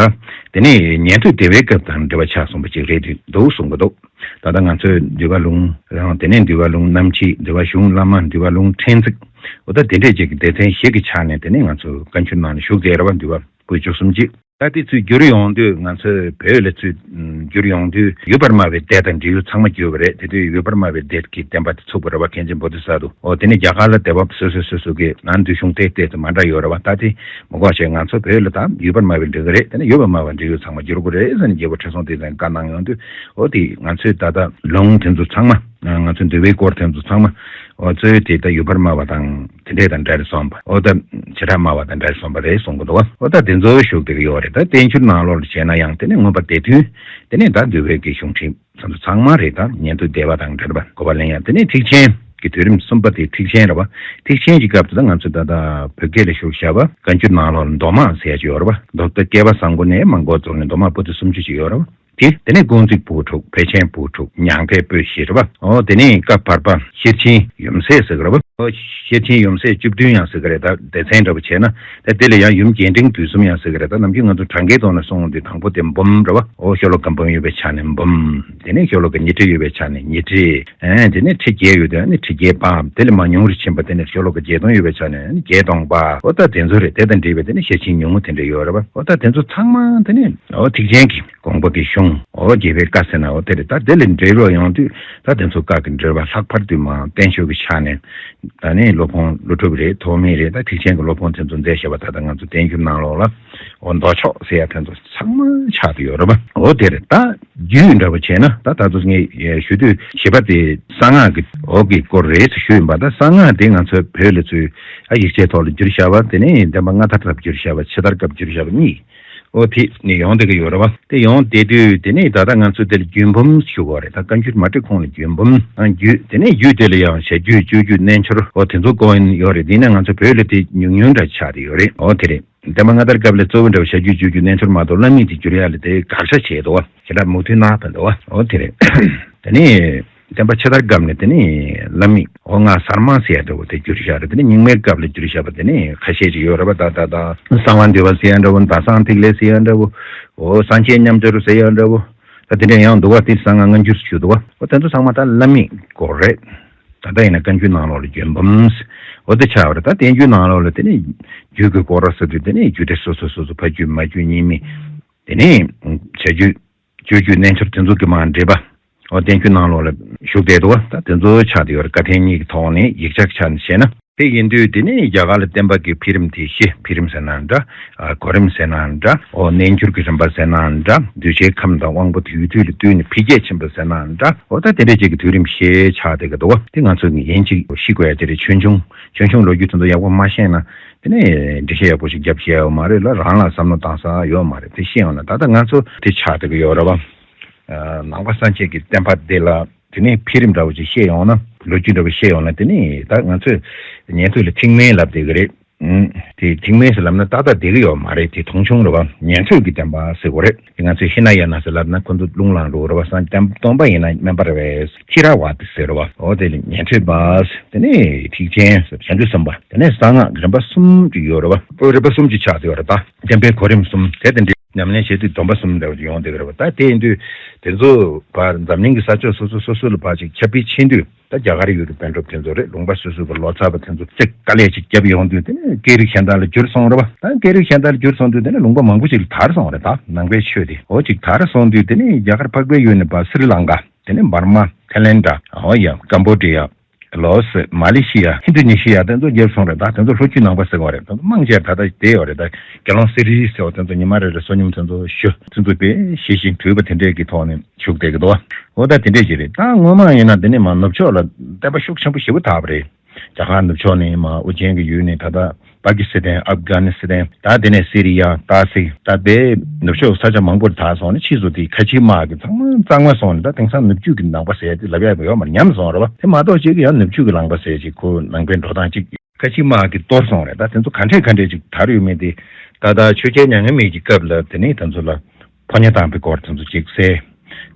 དེ་ནས་ཉན་ཐོས་སྡེ་པའི་སྐབས་དང་འབྲེལ་བ་ཆགས་སོང་བ་ཅིག་རེད་འདུག་གསུང་གི་འདུག་ད་ལྟ་ང་ཚོའི་འདུལ་བ་ལུང་རང་། དེ་ནས་འདུལ་བ་ལུང་རྣམ་འབྱེད། འདུལ་བ་གཞུང་བླ་མ། འདུལ་བ་ལུང་ཕྲན་ཚེགས། འོ་ད་དེ་འདྲས་ཅིག་གི་སྡེ་ཚན་བཞི་གི་ཆ་ནས་དེ་ནས་ང་ཚོ་བཀའ་འགྱུར་ནང་ལ་བཞུགས་བསྡད་རེད་བ། འདུལ་བ་པོད་བཅུ་གསུམ་གཅིག་ད་དེ་ཚོས་བསྒྱུར་ཡོང་དུས་ང་ཚོའི་བོད་ལ་ཚུར་བསྒྱུར་ཡོང་དུས་ཡུལ་པར་སྨྲ་བའི་སྡེ་དང་འབྲེལ་ཡོད་ཚང་མ་བསྒྱུར་བ་རེད། དེ་དུས་ཡུལ་པར་སྨྲ་བའི་སྡེ་གི་བསྟན་པ་དེ་ཚུགས་པ་རེད་བ། མཁན་ཆེན་བོ་དྷི་ས་ཏྭ། འོ་དེ་ནས་རྒྱ་གར་ལ་སྡེ་པ་སོ་སོ་སོ་སོ་གི་ནང་འདུལ་གཞུང་སྡེ་སྡེ་དེ་མ་འདྲ་ཡོད་རེད་བ། ད་དེ་མི་དགོས་བྱས་ང་ཚོ་བོད་ལ་ད་ཡུལ་པར་སྨྲ་བའི་འབྲེལ་གི་རེད། དེ་ནས་ཡུལ་པར་སྨྲ་བའི་འབྲེལ་ཡོད་ཚང་མ་བསྒྱུར་དགོས་རེད་ཟེར་ནས་རྒྱལ་པོ་ཁྲི་སྲོང་ལྡེ་བཙན་བཀའ་གནང་ཡོང་དུས། འོ་དེ་ང་ཚོས་ད་ལྟ་ལུང་དེ་ཚོ་ཚང་མ། ང་ཚོ་འདུལ་བའི་སྐོར་དེ་ཚོ་ཚང་མ། འོ་གཙོ་བོ་དེ་ད་ཡུལ་པར་སྨྲ་བ་དང་དེ་འདྲས་དང་འདྲ་རེད་གསུངས་པ། འོ་ད་བྱེ་བྲག་སྨྲ་བ་དང་འདྲ་རེད་གསུངས་པ་རེད་གསུང་གི་འདུག་འོ་ད་དེ་ཚོ་བཞུགས་བསྡད་ཀྱི་ཡོད་རེད། ད་བསྟན་འགྱུར་ནང་ལོགས་ལ་བྱས་ན་ཡང་དེ་ནས་མངོན་པ་སྡེ་བདུན། དེ་ནས་ད་འདུལ་བའི་གི་གཞུང་ཁྲིད་ཚང་མ་རེད། ད་ཉན་ཐོས་སྡེ་པ་དང་འབྲེལ་བ་གོ་བ་ལེན་ཡ། དེ་ནས་ཐེག་ཆེན་གྱི་དུས་རིམ་གསུམ་པ་དེ་ཐེག་ཆེན་རེད་བ། ཐེག་ཆེན་གྱི་སྐབས་དུ་ད་ང་ཚོས་ད་ལྟ་བོད་སྐད་ལ་བཞུགས་བཞག་པ་བཀའ་འགྱུར་ནང་ལོགས་ལ་མདོ་སྨད་ཟེར་ཡ་ཅིག་ཡོད་རེད་བ། མདོ་སྟོད་བསྐལ་པ་བཟང་པོ་ནས་མར་འགོ་བཙུགས་ནས་མདོ་སྨད་པོ་ཏི་སུམ་ཅུ་ཅིག་ཡོད་རེད་བ། དེ་དེ་ནས་ཀུན་གཟིགས་པོ་ཁྲུག་ཕལ་ཆེན་པོ་ཁྲུག་ཉང་ཕལ་པོད་བཞི་རེད་བ། འོ་དེ་ནས་བཀའ་བར་པ་ཤེར་ཕྱིན་ཡུམ་སྲས་ཟེར་གི་རེད་བ། འོ་ཤེར་ཕྱིན་ཡུམ་སྲས་བཅུ་བདུན་ཡང་ཟེར་གི་རེད། ད་སྡེ་ཚན་འདྲ་པོ་བྱས་ན། ད་དེ་ལ་ཡང་ཡུམ་རྒྱས་འབྲིང་བསྡུས་གསུམ་ཡང་ཟེར་གི་རེད། ད་ནམ་རྒྱུན་ང་ཚོ་གྲངས་ཀའི་ཐོག་ནས་གསུངས་དུས་དང་པོ་དེ་འབུམ་རེད་བ། འོ་ཤོ་ལོ་ཀ་འབུམ་ཡོད་པའི་ཆ་ནས་འབུམ། དེ་ནས་ཤོ་ལོ་ཀ་ཉི་ཁྲི་ཡོད་པའི་ཆ་ནས་ཉི་ཁྲི། ཨེ་དེ་ནས་ཁྲི་བརྒྱད་ཡོད་དུས་ཨ་ནི་ཁྲི་བརྒྱད་པ། དེ་ལས་མར་ཉུང་རུ་ཕྱིན་པ་དེ་ནས་ཤོ་ལོ་ཀ་བརྒྱད་སྟོང་ཡོད་པའི་ཆ་ནས་ཨ་ནི་བརྒྱད་སྟོང་པ། འོ་ད་དེ་ཚོ་རེད། དེ་དང་འབྲེལ་བའི་དེ་ནས་ཤེར་ཕྱིན་ཉུང་ངུ་དེ་འདྲ་ཡོད་རེད་བ། འོ་ད་དེ་ཚོ་ཚང་མ་དེ་ནས་འོ་ཐེག་ཆེན་གྱི་དགོངས་པ་གི་གཞུང་། འོ་རྒྱས་པའི་བཀའ་ཟེར་ན་འོ་དེ་རེད། ད་དེ་ལས་འགྲེལ་རོགས་ཡོང་དུས་ད་དེ་ཚོ་བཀའ་གི་འགྲེལ་པ་ལྷག་པར་དུ་མ་བསྟན་བཅོས་ཀྱི་ཆ་ནས་ད་ནི་སློབ་དཔོན་ཀླུ་སྒྲུབ་རེད། ཐོགས་མེད་རེད། ད་ཐེག་ཆེན་གྱི་སློབ་དཔོན་དེ་ཚོ་མཛད་བཞག་པ། ད་ལྟ་ང་ཚོ་བསྟན་འགྱུར་ནང་ལོགས་ལ་འོ་མདོ་ཕྱོགས་ཟེར་ཡ་དེ་ཚོ་ཚང་མ་ཆགས་ཏེ་ཡོད་རེད་པ། འོ་དེ་རེད། ད་རྒྱུད་འདྲ་པོ་བྱས་ན་ད་ད་དུ་ངས་ཞུ་དུས་བཞི་པ་དེ་གསང་སྔགས་ཀྱི་འོག་གི་སྐོར་རེད་ཟེར་ཞུས་ཡིན་པ། ད་གསང་སྔགས་དེ་ང་ཚོའི་བོད་ལ་ཚུར་ཨ་ཡིག་ཆའི་ཐོག་ལ་བསྒྱུར་བཞག་པ། དེ་ནས་བསྟན་པ་སྔ་དར་སྐབས་བསྒྱུར་བཞག་པ། ཕྱི་དར་སྐབས་བསྒྱུར་བཞག་པ་གཉིས། འོ་དེ་ནས་ཡོང་བསྡད་ཀྱི་ཡོད་རེད་བ། དེ་ཡོང་བསྡད་དུས་དེ་ནས་ད་ལྟ་ང་ཚོ་དེ་ལ་རྒྱུད་འབུམ་ཞུ་དགོས་རེད། ད་བཀའ་འགྱུར་མ་བྲིས་གོང་ལ་རྒྱུད་འབུམ། ཨ་རྒྱུད་དེ་ནས་རྒྱུད་དེ་ལ་ཡང་བྱ་རྒྱུད་སྤྱོད་རྒྱུད་རྣལ་འབྱོར་འོ་དེ་ཚོ་བཀོད་ཡོད་རེད། དེ་ནས་ང་ཚོ་བོད་ལ་དེ་ཉུང་ཉུང་འདྲ་ཆགས་བསྡད་ཡོད་རེད། འོ་དེ་རེད། བསྟན་པ་སྔ་དར་སྐབས་ལ་གཙོ་བོ་འདྲ་བོ་བྱ་རྒྱུད་སྤྱོད་རྒྱུད་རྣལ་འབྱོར་མ་གཏོགས་བླ་མེད་དེ་བསྒྱུར་ཡ་ལ་དེ་དགག་བྱ་བྱས་འདུག་བ། བྱེ་བྲག་མུ་མཐུད་ནག་ད་འདུག་བ། འོ་དེ་རེད། དེ་ནས་བསྟན་པ་ཕྱི་དར་སྐབས་ནས་དེ་ནས་བླ་མེད་འོ་ང་གསར་མ་ཟེར་ཡ་འདྲ་བོ་དེ་བསྒྱུར་བཞག་རེད། དེ་ནས་རྙིང་མའི་སྐབས་ལ་བསྒྱུར་བཞག་པ་དེ་ནས་ཁ་ཤས་ཅིག་ཡོད་རེད་བ། ད་ད་ད་གསང་བ་འདུས་པ་ཟེར་ཡ་འདྲ་བོ། ཟླ་གསང་ཐིག་ལེ་ཟེར་ཡ་འདྲ་བོ། འོ་གསང་ཆེན་མཉམ་སྦྱོར་ཟེར་ཡ་འདྲ་བོ། ད་དེ་འདྲ་ཡང་འདུག་བ། དེ་གསང་སྔགས་སྔ་འགྱུར་ཞུ་འདུག་བ། འོ་དེ་ཚོ་ཚང་མ་ད་བླ་མེད་སྐོར་རེད། ད་ལྟ་ཡིན་ན་བཀའ་འགྱུར་ནང་ལོགས་ལ་རྒྱུད་འབུམ་ཟེར། འོ་དེ་ཆགས་པ་རེད། ད་བསྟན་འགྱུར་ནང་ལོགས་ལ་དེ་ནས་རྒྱུད་ཀྱི་སྐོར་ཟེར་དུས་དེ་ནས་རྒྱུད་སྡེ་སོ་སོ་སོ་སོ་ཕ་རྒྱུད་མ་རྒྱུད་གཉིས་མེད། དེ་ནས་བྱ་རྒྱུད་སྤྱོད་རྒྱུད་རྣལ་འབྱོར་དེ་ཚོ་གི་མར་འགྲེལ་པ། འོ་བསྟན་འགྱུར་ནང་ལོགས་ལ་བཞུགས་བསྡད་འདུག་བ། ད་དེ་ཚོ་ཆགས་བསྡད་ཡོད་རེད། བཀའ་ཐལ་གཉིས་ཀྱི་ཐོག་ནས་ཡིག་ཆ་གི་ཆ་ནས་བཤད་ན། དེ་ཡིན་དུས་དེ་ནས་རྒྱ་གར་ལ་བསྟན་པ་གི་འཕེལ་རིམ་དེ་ཤེས། འཕེལ་རིམ་ཟེར་ན་འདྲ། ཨ་གོ་རིམ་ཟེར་ན་འདྲ། ཨོ་རྣལ་འབྱོར་གྱི་རིམ་པ་ཟེར་ན་འདྲ། གདུལ་བྱའི་ཁམས་དང་དབང་པོ་དེ་ཡུལ་དུས་ལ་བསྟུན་ནས་འཕེལ་རྒྱས་ཕྱིན་པ་ཟེར་ན་འདྲ། ཨོ་ད་དེ་འདྲས་ཅིག་གི་དུས་རིམ་ཤེས་ཆགས་བསྡད་ཀྱི་འདུག་བ། དེ་ང་ཚོས་ཡིན་གཅིག་ཤེས་དགོས་ཡ་དེ་རེད། ཆོས་འབྱུང་། ཆོས་འབྱུང་ལོ་རྒྱུས་དེ་ཚོ་ཡག་པོ་མ་ཤེས་ན་དེ་ནས་འགྲེལ་བཤད་ཡག་པོ་ཞིག་རྒྱབ་ཤེས་ཡ་ཡོད་མ་རེད་ལ། རང་ལ་བསམ་བློ་བཏང་ས་ཡོད་མ་རེད། དེ་ཤེས་ཡོང་ན་ད་ལྟ་ང་ཚོ་དེ་ཆགས་བསྡད་ཀྱི་ཡོད་རེད་བ། ཨ་ནང་པ་སངས་རྒྱས་ཀྱི་བསྟན་པ་འདི་ལ་དེ་ནས་འཕེལ་རིམ་འདྲ་བོ་ཅིག་ཤེས་ཡོང་ན། ལོ་རྒྱུས་འདྲ་བོ་ཤེས་ཡོང་ན། དེ་ནས་ད་ང་ཚོས་ཉན་ཐོས་ལ་ཐེག་དམན་ལབ་བསྡད་ཀྱི་རེད། ཨུམ། དེ་ཐེག་དམན་ཟེར་ལབ་ན་ཏག་ཏག་བསྡད་ཀྱི་ཡོད་མ་རེད། དེ་མཐོང་ཆུང་རེད་བ། ཉན་ཐོས་ཀྱི་བསྟན་པ་ཟེར་དགོས་རེད། དེ་ང་ཚོས་ཧི་ན་ཡ་ན་ཟེར་ལབ་ན་ཁོ་ཚོ་རླུང་ལངས་འགྲོ་གི་རེད་བ། སངས་རྒྱས་སྟོན་པ་ཡིན་ན་དམན་པ་རེད་བས། ཐི་ར་བ་ཏི་ཟེར་རེད་བ། འོ་དེ་ལ་ཉན་ཐོས་པ། དེ་ནས་ཐེག་ཆེན་ཟེར། བྱང་ཆུབ་སེམས་དཔའ། དེ་ནས་གསང་སྔགས། རིམ་པ་གསུམ་ཅིག་ཡོད་རེད་བ། རིམ་པ་གསུམ་ཅིག་ཆགས་བསྡད་ཡོད་རེད། ད་བསྟན་པའི་གོ་རིམ་གསུམ་དེ་དེ་འདྲའི་ཉམས་ལེན་བྱེད་དུས་སྡོམ་པ་གསུམ་འདྲ་བོ་ཅིག་ཡོང་བསྡད་ཀྱི་རེད་བ། ད་དེ་ཡིན་དུས་དེ་ཚོ་བར་འཛམ་གླིང་གི་ས་ཕྱོགས་སོ་སོ་སོ་སོ་ལ་ཕར་ཅིག་ཁྱབ་སྤེལ་ཕྱིན་དུས། ད་རྒྱ་གར་ཡུལ་གྱི་པཎ་གྲུབ་དེ་ཚོ་རེད། ལུང་པ་སོ་སོའི་བར་ལོ་ཙཱ་བ་དེ་ཚོ་ཅིག་དཀའ་ལས་ཅིག་བརྒྱབ་ཡོང་དུས། དེ་ནས་སྐད་རིགས་གཞན་དག་ལ་བསྒྱུར་སོང་རེད་བ། ད་སྐད་རིགས་གཞན་དག་ལ་བསྒྱུར་སོང་དུས་དེ་ནས་ལུང་པ་མང་པོ་ཅིག་ལ་དར་སོང་རེད། ད་ནང་པའི་ཆོས་དེ་འོ་ཅིག་དར་སོང་དུས། དེ་ནས་རྒྱ་གར་འཕགས་པའི་ཡུལ་ནས་ཕར་སི་རི་ལང་ཀ། དེ་ནས་འབར་མ། ཐའི་ལེན་ཌ། འོ་ཡ། ཀམ་བོ་ཌི་ཡ། ལའོ་སི། མ་ལེ་ཤི་ཡ། ཧིན་རྡུ་ནེ་ཤི་ཡ། དེ་ཚོ་བརྒྱབ་སོང་རེད། ད་དེ་ཚོ་ལྷོ་རྒྱུད་ནང་པ་ཟེར་གྱི་ཡོད་རེད། དེ་ཚོ་མང་ཆེ་ད་ལྟ་བསྡད་ཡོད་རེད། ད་དགེ་སློང་སི་རི་ཟེར་བ་དེ་ཚོ་ཉི་མ་རེ་རེ་བསོད་སྙོམས་དེ་ཚོ་ཞུ། དེ་ཚོ་དཔེ་ཞི་ཞིང་དུལ་བ་དེ་འདྲས་ཀྱི་ཐོག་ནས་བཞུགས་བསྡད་ཀྱི་འདུག་བ། འོ་ད་དེ་འདྲས་ཅིག་རེད། ད་སྔོན་མ་ཡིན་ན་དེ་ནས་མར་ནུབ་ཕྱོགས་ལ་བསྟན་པ་ཤུགས་ཆེན་པོ་ཞེ་པོ་དར་བ་རེད། རྒྱ་གར་ནུབ་ཕྱོགས་ནས་མར་ཨོ་རྒྱན་གྱི་ཡུལ་ནས་ད་ལྟ་པ་ཀི་སི་ཐན། ཨབ་གྷ་ནི་སི་ཐན། ད་དེ་ནས་སི་རི་ཡ། ཏཱ་སི། ད་དཔེ་ནུབ་ཕྱོགས་ས་ཆ་མང་པོར་དར་སོང་ནས་ཕྱིས་སུ་དེ་ཁ་ཆེའི་དམག་གིས་ཚང་མ་གཙང་མ་སོང་ནས། ད་དེང་སང་ནུབ་རྒྱུད་ཀྱི་ནང་པ་ཟེར་ཡ་དེ་ལབ་ཡ་ཡོད་མ་རེད། ཉམས་སོང་རེད་བ། དེ་མ་གཏོགས་ཅིག་ཡང་ནུབ་རྒྱུད་ཀྱི་ནང་པ་ཟེར་ཅིག་ཁོ་ནང་པའི་འགྲོ་སྟངས་ཅིག་ཁ་ཆེའི་དམག་གིས་གཏོར་སོང་རེད། ད་དེ་ཚོ་ག་འདྲས་ག་འདྲས་ཅིག་དར་ཡོད་མེད་དེ། ད་ལྟ་ཆོས་རྒྱལ་མྱ་ངན་མེད་ཀྱི་སྐབས་ལ་དེ་ནས་དེ་ཚོ་ལ་ཕོ་ཉ་བཏང་པའི་སྐོར་དེ་ཚོ་ཅིག་གསལ།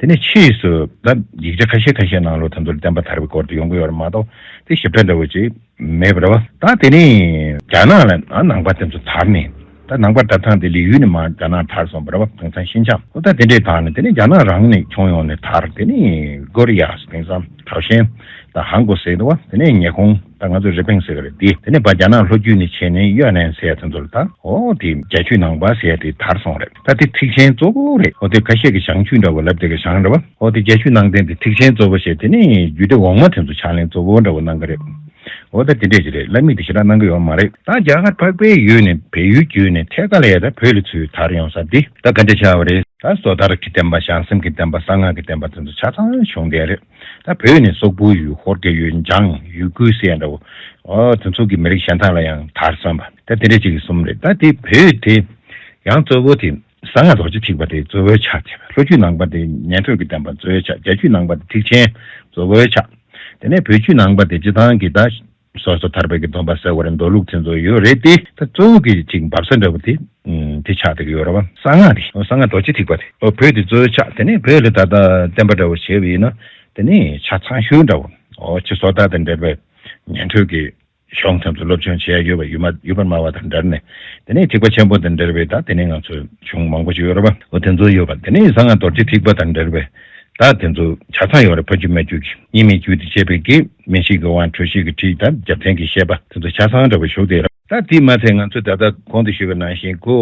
དེ་ནས་ཕྱིས་སུ་ད་ཡིག་ཆ་ཁ་ཤས་ཁ་ཤས་ནང་ལོགས་དེ་ཚོར་བསྟན་པ་དར་བའི་སྐོར་དེ་ཡོང་གི་ཡོད་རེད་མ་གཏོགས། དེ་ཞིབ་ཕྲ་འདྲ་བོ་ཅིག་མེད་པ་རེད་བ། ད་དེ་ནས་རྒྱ་ནག་ལ་ཨ་ནང་པ་དེ་ཚོ་དར་ནས། ད་ནང་པ་དར་སྟངས་དེ་ལི་ཡུལ་ནས་མར་རྒྱ་ནག་དར་སོང་བ་རེད་བ། དེང་སང་ཤིན་ཅང་། འོ་ད་དེ་འདྲས་དར་ནས་དེ་ནས་རྒྱ་ནག་རང་ནས་ཁྱོན་ཡོངས་ནས་དར། དེ་ནས་ཀོ་རི་ཡ། དེང་སང་གྲའོ་ཞན་དང་ཧན་གོ་ཟེར་འདུག་བ། དེ་ནས་ཉི་ཧོང་། ད་ང་ཚོ་རི་པིན་ཟེར་གི་རེད་དེ། དེ་ནས་ཕར་རྒྱ་ནག་ལྷོ་རྒྱུད་ནས་བྱས་ནས་ཡོ་ནན་ཟེར་ཡ་དེ་ཚོ་ལ་ད་འོ་དེ་རྒྱ་ཆོས་ནང་པ་ཟེར་ཡ་དེ་དར་སོང་རེད། ད་དེ་ཐེག་ཆེན་གཙོ་བོ་རེད། འོ་དེ་ཁ་ཤས་ཀྱིས་བྱང་ཆུབ་འདྲ་བོ་ལབ་བསྡད་ཀྱི་བྱང་རེད་བ། འོ་དེ་རྒྱ་ཆོས་ནང་བསྟན་དེ་ཐེག་ཆེན་གཙོ་བོ་བྱས། དེ་ནས་རྒྱུད་སྡེ་འོག་མ་དེ་ཚོ་ཕྱག་ལེན་གཙོ་བོ་འདྲ་བོ་གནང་གི་རེད། འོ་ད་དེ་འདྲས་ཅིག་རེད། བླ་མེད་དེ་ཞེ་དྲག་གནང་གི་ཡོད་མ་རེད། ད་རྒྱ་གར་འཕགས་པའི་ཡུལ་ནས་བལ་ཡུལ་བརྒྱུད་ནས་ཐད་ཀ་ལ་ཡ་ད་བོད་ལ་ཚུར་དར་ཡོང་ས་འདི་ད་ག་འདྲས་ཆགས་པ་རེད། ད་སོ་ཐར་གྱི་བསྟན་པ། བྱང་སེམས་ཀྱི་བསྟན་པ། གསང་སྔགས་ཀྱི་བསྟན་པ་དེ་ཚོ་ཆ་ཚང་བྱུང་བསྡད་རེད། ད་བོད་ནས་སོག་པོའི་ཡུལ། ཧོར་གྱི་ཡུལ། འཇང་། ཡུ་གུར་ཟེར་ཡ་འདྲ་བོ། འོ་དེ་ཚོ་གི་མི་རིགས་གཞན་དག་ལ་ཡང་དར་སོང་བ། ད་དེ་འདྲས་ཅིག་གསུམ་རེད། ད་དེ་བོད་དེ་ཡང་གཙོ་བོ་དེ་གསང་སྔགས་རྡོ་རྗེ་ཐེག་པ་དེ་གཙོ་བོའི་ཆ་དེ། ལྷོ་རྒྱུད་ནང་པ་དེ་ཉན་ཐོས་ཀྱི་བསྟན་པ་གཙོ་བོའི་ཆ། རྒྱ་རྒྱུད་ནང་པ་དེ་ཐེག་ཆེན་གཙོ་བོའི་ཆ། དེ་ནས་བོད་རྒྱུད་ནང་པ་དེ་སྤྱི་བཏང་གི་ད་སོ་སོ་ཐར་པའི་གི་སྡོམ་པ་ཟེར་བ་རེད། མདོ་ལུགས་དེ་ཚོ་ཡོད་རེད་དེ། ད་གཙོ་བོ་གི་ཅིག་འབབ་ས་འདྲ་བོ་དེ་ཨུམ་དེ་ཆགས་བསྡད་ཀྱི་ཡོད་རེད་བ། གསང་སྔགས་དེ། འོ་གསང་སྔགས་རྡོ་རྗེ་ཐེག་པ་དེ། འོ་བོད་དེ་གཙོ་བོའི་ཆ། དེ་ནས་བོད་ལ་ད་ལྟ་བསྟན་པ་འདྲ་བོ་བྱས་པ་ཡིན་ན། དེ་ནས་ཆ་ཚང་ཤོས་འདྲ་བོ། འོ་ཕྱི་སོ་ཐར་དང་འབྲེལ་བའི་ཉན་ཐོས་ཀྱི་གཞུང་དེ་ཚོ་སློབ་སྦྱོང་བྱེད་ཡ་ཡོད་པ། ཡུལ་མ་ཡུལ་པར་སྨྲ་བ་དང་འབྲེལ་ནས། དེ་ནས་ཐེག་པ་ཆེན་པོ་དང་འབྲེལ་བའི་ད་དེ་ནས་ང་ཚོའི་གཞུང་མང་པོ་ཞིག་ཡོད་རེད་བ། འོ་དེ་ཚོ་ཡོད་པ། དེ་ནས་གསང་སྔགས་རྡོ་རྗེ་ཐེག་པ་དང་འབྲེལ་བའི་ད་དེ་ཚོ་ཆ་ཚང་ཡོད་རེད། ཕ་རྒྱུད་མ་རྒྱུད་ཀྱི། གཉིས་མེད་རྒྱུད་དུ་བཤད་པའི་གི་མན་ཤེས་ཀྱི་དབང་། འཕྲོས་བཤད་ཀྱི་ཁྲིད་དང་རྒྱབ་རྟེན་གྱི་བཤད་པ་དེ་ཚོ་ཆ་ཚང་འདྲ་བོ་བཞུགས་བསྡད་རེད། ད་དེ་མ་ཚད་ང་ཚོས་ད་ལྟ་གོང་དུ་ཞུས་པ་ནང་བཞིན་ཁོ་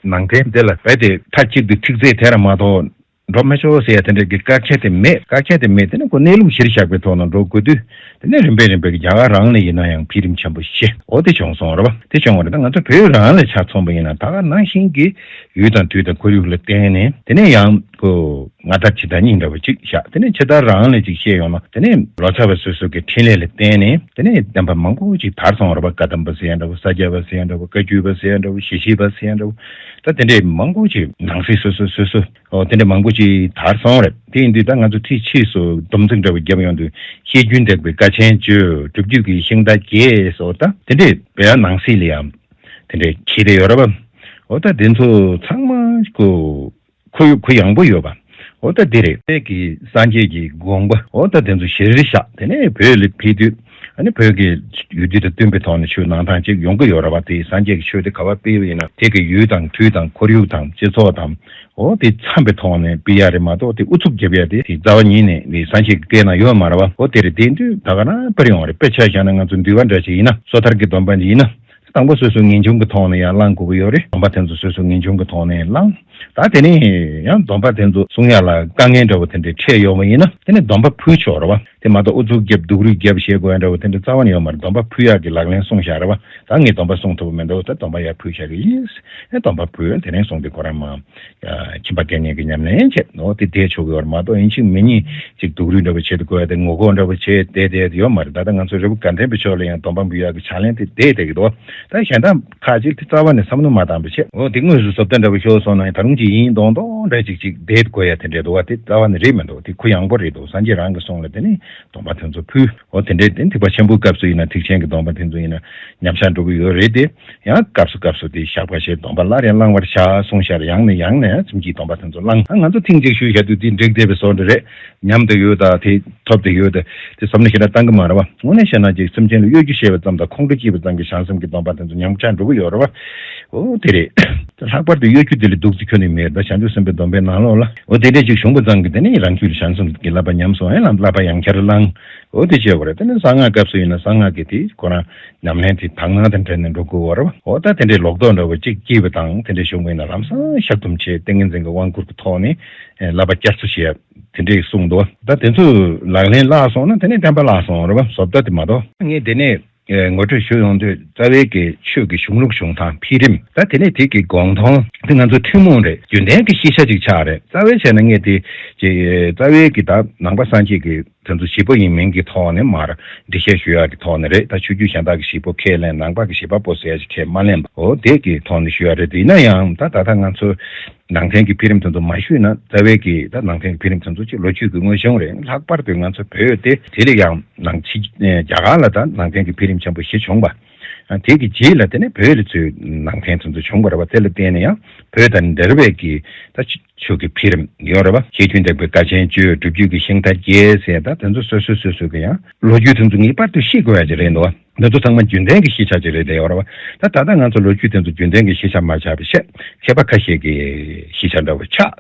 ནང་བསྟན་དེ་ལ་རྦད་དེ་མཐའ་གཅིག་ཏུ་ཁྲིག་རྩེ་དེ་ར་མ་གཏོགས་འགྲོ་མི་ཆོག་ཟེར་ཡ་དེ་འདྲ་གི་བཀག་ཆ་དེ་མེད། བཀག་ཆ་དེ་མེད། དེ་ནི་ཁོ་གནས་ལུགས་གཞིར་བཞག་པའི་ཐོག་ནས་འགྲོ་དགོས་དུས། དེ་ནས་རིམ་པས་རིམ་པས་ཀྱི་རྒྱ་གར་རང་ལ་ཡིན་ན་ཡང་འཕེལ་རིམ་ཆེན་པོ་ཞེ་འོ་དེ་བྱུང་སོང་རེད་བ། དེ་བྱུང་བ་རེད། ད་ང་ཚོ་བོད་རང་ལ་ཆ་མཚོན་པ་ཡིན་ན། ད་ག་ནང་བཞིན་གྱི་ཡུལ་དང་དུས་དང་ཁོར་ཡུག་ལ་བརྟེན་ནས། དེ་ནས་ཡང་ཁོ་སྔ་དར་ཕྱི་དར་གཉིས་འདྲ་བོ་ཅིག་བཞག་དེ་ནས་ཕྱི་དར་རང་ལ་ཅིག་བཤད་ཡོང་ན། དེ་ནས་ལོ་ཙཱ་བ་སོ་སོ་གི་འཕྲིན་ལས་ལ་བརྟེན་ནས་དེ་ནས་བསྟན་པ་མང་པོ་ཅིག་དར་སོང་རེད་བ། བཀའ་གདམས་པ་ཟེར་ཡ་འདྲ་བོ། ས་སྐྱ་པ་ཟེར་ཡ་འདྲ་བོ། བཀའ་བརྒྱུད་པ་ཟེར་ཡ་འདྲ་བོ། ཞི་བྱེད་པ་ཟེར་ཡ་འདྲ་བོ། ད་དེ་འདྲས་མང་པོ་ཅིག་ནང་གསེས་སོ་སོ་སོ་སོ། འོ་དེ་འདྲས་མང་པོ་ཅིག་དར་སོང་རེད། དེ་ཡིན་དུས་ད་ང་ཚོ་ཐེངས་ཕྱིས་སུ་སྡོམ་ཚིག་འདྲ་བོ་བརྒྱབ་ཡོང་དུས། བཤད་རྒྱུན་འདེགས་པའི་དཀའ་ཆེན་བརྗོད། སྒྲུབ་བརྒྱུད་ཀྱི་ཤིང་རྟ་བརྒྱད་སོགས། ད་དེ་འདྲས་བོད་ནང་གསེས་ལ་ཡང་དེ་འདྲས་འཁེལ་བསྡད་ཡོད་རེད་བ། འོ་ད་དེ་ཚོ་ཚང་མ་ཁོ་ཁོར་ཡུག་གུ་ཡངས་པོ་ཡོད་པ། འོ་ད་དེ་རེད། དཔལ་གྱི་སངས་རྒྱས་ཀྱི་དགོངས་པ་འོ་ད་དེ་ཚོ་གཞིར་བཞག་དེ་ནས་བོད་ལ་ཕེབས་དུས། ཨ་ནི་བོད་ཀྱི་ཡུལ་དུས་དང་བསྟུན་པའི་ཐོག་ནས་ཆོས་གནང་སྟངས་ཅིག་ཡོང་གི་ཡོད་རེད་བ། དེ་སངས་རྒྱས་ཀྱི་ཆོས་དེ་ག་པར་སྤེལ་བ་ཡིན་ན། དེ་གི་ཡུལ་དང་དུས་དང་ཁོར་ཡུག་དང་སྤྱི་ཚོགས་དང་། འོ་དེ་འཚམ་པའི་ཐོག་ནས་སྤེལ་ཡ་རེད་མ་གཏོགས། དེ་ཨུ་ཚུགས་རྒྱབ་ཡ་དེ་དེ་རྩ་བ་ཉིད་ནས་དེ་སངས་རྒྱས་ཀྱི་བཀའི་ནང་ཡོད་མ་རེད་བ། འོ་དེ་རེད། དེ་དུས་ད་ག་རང་སྤེལ་ཡོང་བ་རེད། དཔེ་ཆ་བཞག་ན་ང་ཚོ་འདུལ་བ་འདྲ་ཅིག་ཡིན་ན། སོ་ཐར་གྱི་སྡོམ་པ་ཅིག་ཡིན་ན། དང་པོ་སོ་སོའི་ངེས་འབྱུང་གི་ཐོག་ནས་ཡར་བླང་དགོས་ཀྱི་ཡོད་རེད། སྡོམ་པ་དེ་ཚོ་སོ་སོའི་ངེས་འབྱུང་གི་ཐོག་ནས་བླངས། ད་དེ་ནས་ཡང་སྡོམ་པ་དེ་ཚོ་སྲུང་ཡ་ལ་དཀའ་ངལ་འདྲ་བོ་དེ་འདྲ་འཕྲད་ཡོང་བ་ཡིན་ན། དེ་ནས་སྡོམ་པ་ཕུལ་ཆོག་རེད་བ། དེ་མ་གཏོགས་ཨུ་ཚུགས་རྒྱབ་སྡུག་རུས་རྒྱབ་བྱེད་དགོས་ཡ་འདྲ་བོ་དེ་འདྲ་རྩ་བ་ནས་ཡོད་མ་རེད། སྡོམ་པ་ཕུལ་ཡག་གི་ལག་ལེན་གསུངས་བཞག་རེད་བ། ད་ངས་སྡོམ་པ་སྲུང་ཐུབ་པ་མི་འདུག་ད་སྡོམ་པ་ཡར་ཕུལ་བཞག་གི་ཡིན། ཨེ་སྡོམ་པ་ཕུལ་དེ་ནས་སོང་སྟེ་ཁོ་རང་མ་ཁྱིམ་པ་སྐད་གཉིས་ཀྱི་ཉམས་ལེན་བྱེད་ནོ་དེ་བསྡད་ཆོག་གི་ཡོད་རེད་མ་གཏོགས། ཡིན་གཅིག་མིན་གཉིས་ཅིག་སྡུག་རུས་འདྲ་བོ་བྱེད་དགོས་ཡ་དེ་ངོ་ལྐོག་འདྲ་བོ་བྱེད་བསྡད་བསྡད་ཡོད་མ་རེད། ད་ལྟ་ང་ཚོ་རི་བོ་དགའ་ལྡན་པའི་ཕྱོགས་ལ་ཡང་སྡོམ་པ་འབུལ་ཡག་གི་ཕྱག་ལེན་དེ་བསྡད་བསྡད་ཀྱི་འདུག་ད་གཞན་དག་ཁ་ཅིག་དེ་རྩ་བ་ནས་བསམ་བློ་མ་བཏང་བ་བྱས། འོ་དེ་དངོས་སུ་བཟོ་ལྟ་འདྲ་བོ་ཤོར་སོང་ན་ད་རུང་ཅིག་ཡིན་མདོག་མདོག་འདྲ་ཅིག་ཅིག་བསྡད་དགོས་ཡ་དེ་འདྲ་འདུག་བ། དེ་རྩ་བ་ནས་རེད་མི་འདུག་དེ་ཁོ་ཡངས་པོ་རེད་འདུག་སངས་རྒྱས་རང་གི་གསུང་ལ་དེ་ནི་སྡོམ་པ་དེ་ཚོ་ཕུལ། འོ་དེ་འདྲའི་དེ་ཐེག་པ་ཆེན་པོའི་སྐབས་སུ་ཡིན་ན་ཐེག་ཆེན་གྱི་སྡོམ་པ་དེ་ཚོ་ཡིན་ན་ཉམས་ཆག་འགྲོ་གི་ཡོད་རེད་དེ། ཡང་སྐབས་སུ་སྐབས་སུ་དེ་བཤགས་པ་བྱས་སྡོམ་པ་སླར་ཡང་བླང་བར་བྱ་གསུངས་ཤར་ཡང་ནས་ཡང་ནས་ཁྱིམ་གྱི་སྡོམ་པ་དེ་ཚོ་བླང་། ང་ཚོ་ཐེངས་གཅིག་ཞུས་བཞག་དུས་དེ་འགྲིག་བསྡད་པའི་བཟོ་འདྲ་རེད། ཉམས་དེ་ཡོད་ད་དེ་ཐོབ་དེ་ཡོད་ད་དེ་བསམ་བློ་ཞེ་དྲག་བཏང་གི་མ་རེད་བ། དངོས་གནས་བཤད་ན་ཅིག་སེམས་ཅན་ལ་གཡོ་སྒྱུ་བྱས་པ་ཙམ་དང་ཁོང་ཁྲོ་སྐྱེས་པ་ཙམ་གྱི་བྱང་སེམས་ཀྱི་སྡོམ་པ་དེ་ཚོ་ཉམས་ཆག་འགྲོ་གི་ཡོད་རེད་བ། འོ་དེ་རེད། ལྷག་པར་དུ་གཡོ་སྒྱུ་དེ་ལས་སྡུག་ཅིག་ཁྱོན་ནས་མེད་ད་བྱང་ཆུབ་སེམས་དཔའི་སྡོམ་པའི་ནང་ལོགས་ལ། འོ་དེ་འདྲས་ཅིག་བྱུང་པ་ཙམ་གྱིས་དེ་ནས་རང་རྒྱུད་ལ་བྱང་སེམས་ཀྱི་བསླབ་པ་ཉམས་སོང་ཡང་ལམ་བསླབ་པ་ཡང་བསྐྱར་བླང་། འོ་དེ་བྱེད་དགོས་རེད། དེ་ནས་གསང་སྔགས་སྐབས་སུ་ཡིན་ན་གསང་སྔགས་ཀྱི་དེ་ཁོ་རང་ཉམས་ལེན་དེ་དག་སྣང་དང་འབྲེལ་ནས་འགྲོ་དགོས་པ་རེད་བ། འོ་ད་དེ་འདྲས་ལོག་རྟོག་འདྲ་བོ་ཅིག་སྐྱེས་པ་དང་དེ་འདྲས་བྱུང་བ་ཡིན་ན་ལམ་སང་བཤགས་སྡོམ་བྱེད། ཏིང་ངེ་འཛིན་གྱི་དབང་བསྐུར་གྱི་ཐོག་ནས་བསླབ་པ་བསྐྱར་གསོ་བྱེད་ཡ་དེ་འདྲས་གསུངས་འདུག་ད་དེ་ཚོ་ལག་ལེན་བརླག་སོང་ན་དེ་ནས་བསྟན་པ་བརླག་སོང་རེད་བ། བཟོ་ལྟ་དེ་མ་གཏོགས། ངས་དེ་ནས་ངོ་སྤྲོད་ཞུ་ཡོང་དུས་རྩ་བའི་གི་ཆོས་ཀྱི་གཞུང་ལུགས་གཞུང་ཐང་འཕེལ་རིམ་ད་དེ་ནས་དེ་གི་དགོངས་དོན་དེ་ང་ཚོ་ཐུན་མོང་རེད། རྒྱུན་ལྡན་གྱི་ཤེས་བྱ་ཅིག་ཆགས་རེད། རྩ་བའི་བྱས་ན་ངས་དེ་ཅིག་རྩ་བའི་གི་ད་ནང་པ་སངས་རྒྱས་ཀྱི་དེ་ཚོ་བཞི་པོ་ཡིན་མིན་གྱི་ཐོག་ནས་མར་འགྲེལ་བཤད་ཞུ་ཡག་གི་ཐོག་ནས་རེད། ད་ཆོས་བརྒྱུད་གཞན་དག་གི་བཞི་པོ་ཁས་ལེན། ནང་པ་གི་བཞི་པ་པོ་ཟེར་ཡག་ཅིག་ཁས་མ་ལེན་པ། འོ་དེ་གི་ཐོག་ནས་ཞུ་ཡག་རེད། དེ་ཡིན་ན་ཡང་ད་ད་ལྟ་ང་ཚོ་ནང་བསྟན་གྱི་འཕེལ་རིམ་དེ་ཚོ་མ་ཞུས་ན་རྩ་བའི་གི་ད་ནང་བསྟན་གྱི་འཕེལ་རིམ་དེ་ཚོ་ཅིག་ལོ་རྒྱུས་ཀྱི་དངོས་བྱུང་རེད། ལྷག་པར་དུ་ང་ཚོ་བོད་དེ་དེ་ལས་ཡང་ནང་ཕྱི་རྒྱ་གར་ལ་ད་ནང་བསྟན་གྱི་འཕེལ་རིམ་ཆེན་པོ་བཞི་བྱུང་བ། དེ་གི་རྗེས་ལ་དེ་ནས་བོད་ལ་ཚུར་ནང་བསྟན་དེ་ཚོ་བྱུང་བ་རེད་བ། དེ་ལ་བརྟེན་ནས་ཡང་བོད་དང་འདྲ་བའི་གི་ད་ཆོས་ཀྱི་འཕེལ་རིམ་ཡོད་རེད་བ། ཆོས་བརྒྱུད་འདེགས་པའི་དཀའ་ཆེན་བཅུ། སྒྲུབ་བརྒྱུད་ཀྱི་ཤིང་རྟ་བརྒྱད་ཟེར་ད་དེ་ཚོ་སོ་སོ་སོ་སོ་གི་ཡང་ལོ་རྒྱུས་དེ་ཚོ་ངེས་པར་དུ་ཤེས་དགོས་ཡ་ཅིག་རེད་འདུག་བ། འདི་ཚོ་ཚང་མ་རྒྱུན་ལྡན་གྱི་ཤེས་བྱ་ཅིག་རེད་བསྡད་ཡོད་རེད་བ། ད་ད་ལྟ་ང་ཚོ་ལོ་རྒྱུས་དེ་ཚོ་རྒྱུན་ལྡན་གྱི་ཤེས་བྱ་མ་ཆགས་པའི་ཕྱིར་མཁས་པ་ཁ་ཤས་ཀྱི་ཤེས་བྱ་འདྲ་བོ་ཆགས།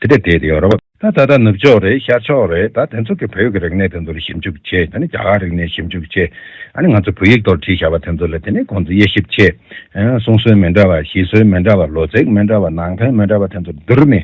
དེ་འདྲ་བསྡད་དེ་ཡོད་རེད་བ། ད་ད་ལྟ་ནུབ་ཕྱོགས་རེད། ཤར་ཕྱོགས་རེད། ད་དེ་ཚོ་གི་བོད་ཀྱི་རིག་གནས་དེ་ཚོ་ལ་ཞིབ་འཇུག་བྱས། ད་ནི་རྒྱ་གར་རིག་གནས་ཞིབ་འཇུག་བྱས། ཨ་ནི་ང་ཚོ་བོད་ཡིག་ཐོག་བྲིས་བཞག་པ་དེ་ཚོ་ལ་དེ་ནི་ཁོང་ཚོ་དབྱེ་ཞིབ་བྱས། ཨ་གསུང་སྲོལ་མི་འདྲ་བ། བཞེད་སྲོལ་མི་འདྲ་བ། ལོ་ཚིགས་མི་འདྲ་བ། ནང་དོན་མི་འདྲ་བ་དེ་ཚོ་བསྡུར་ནས་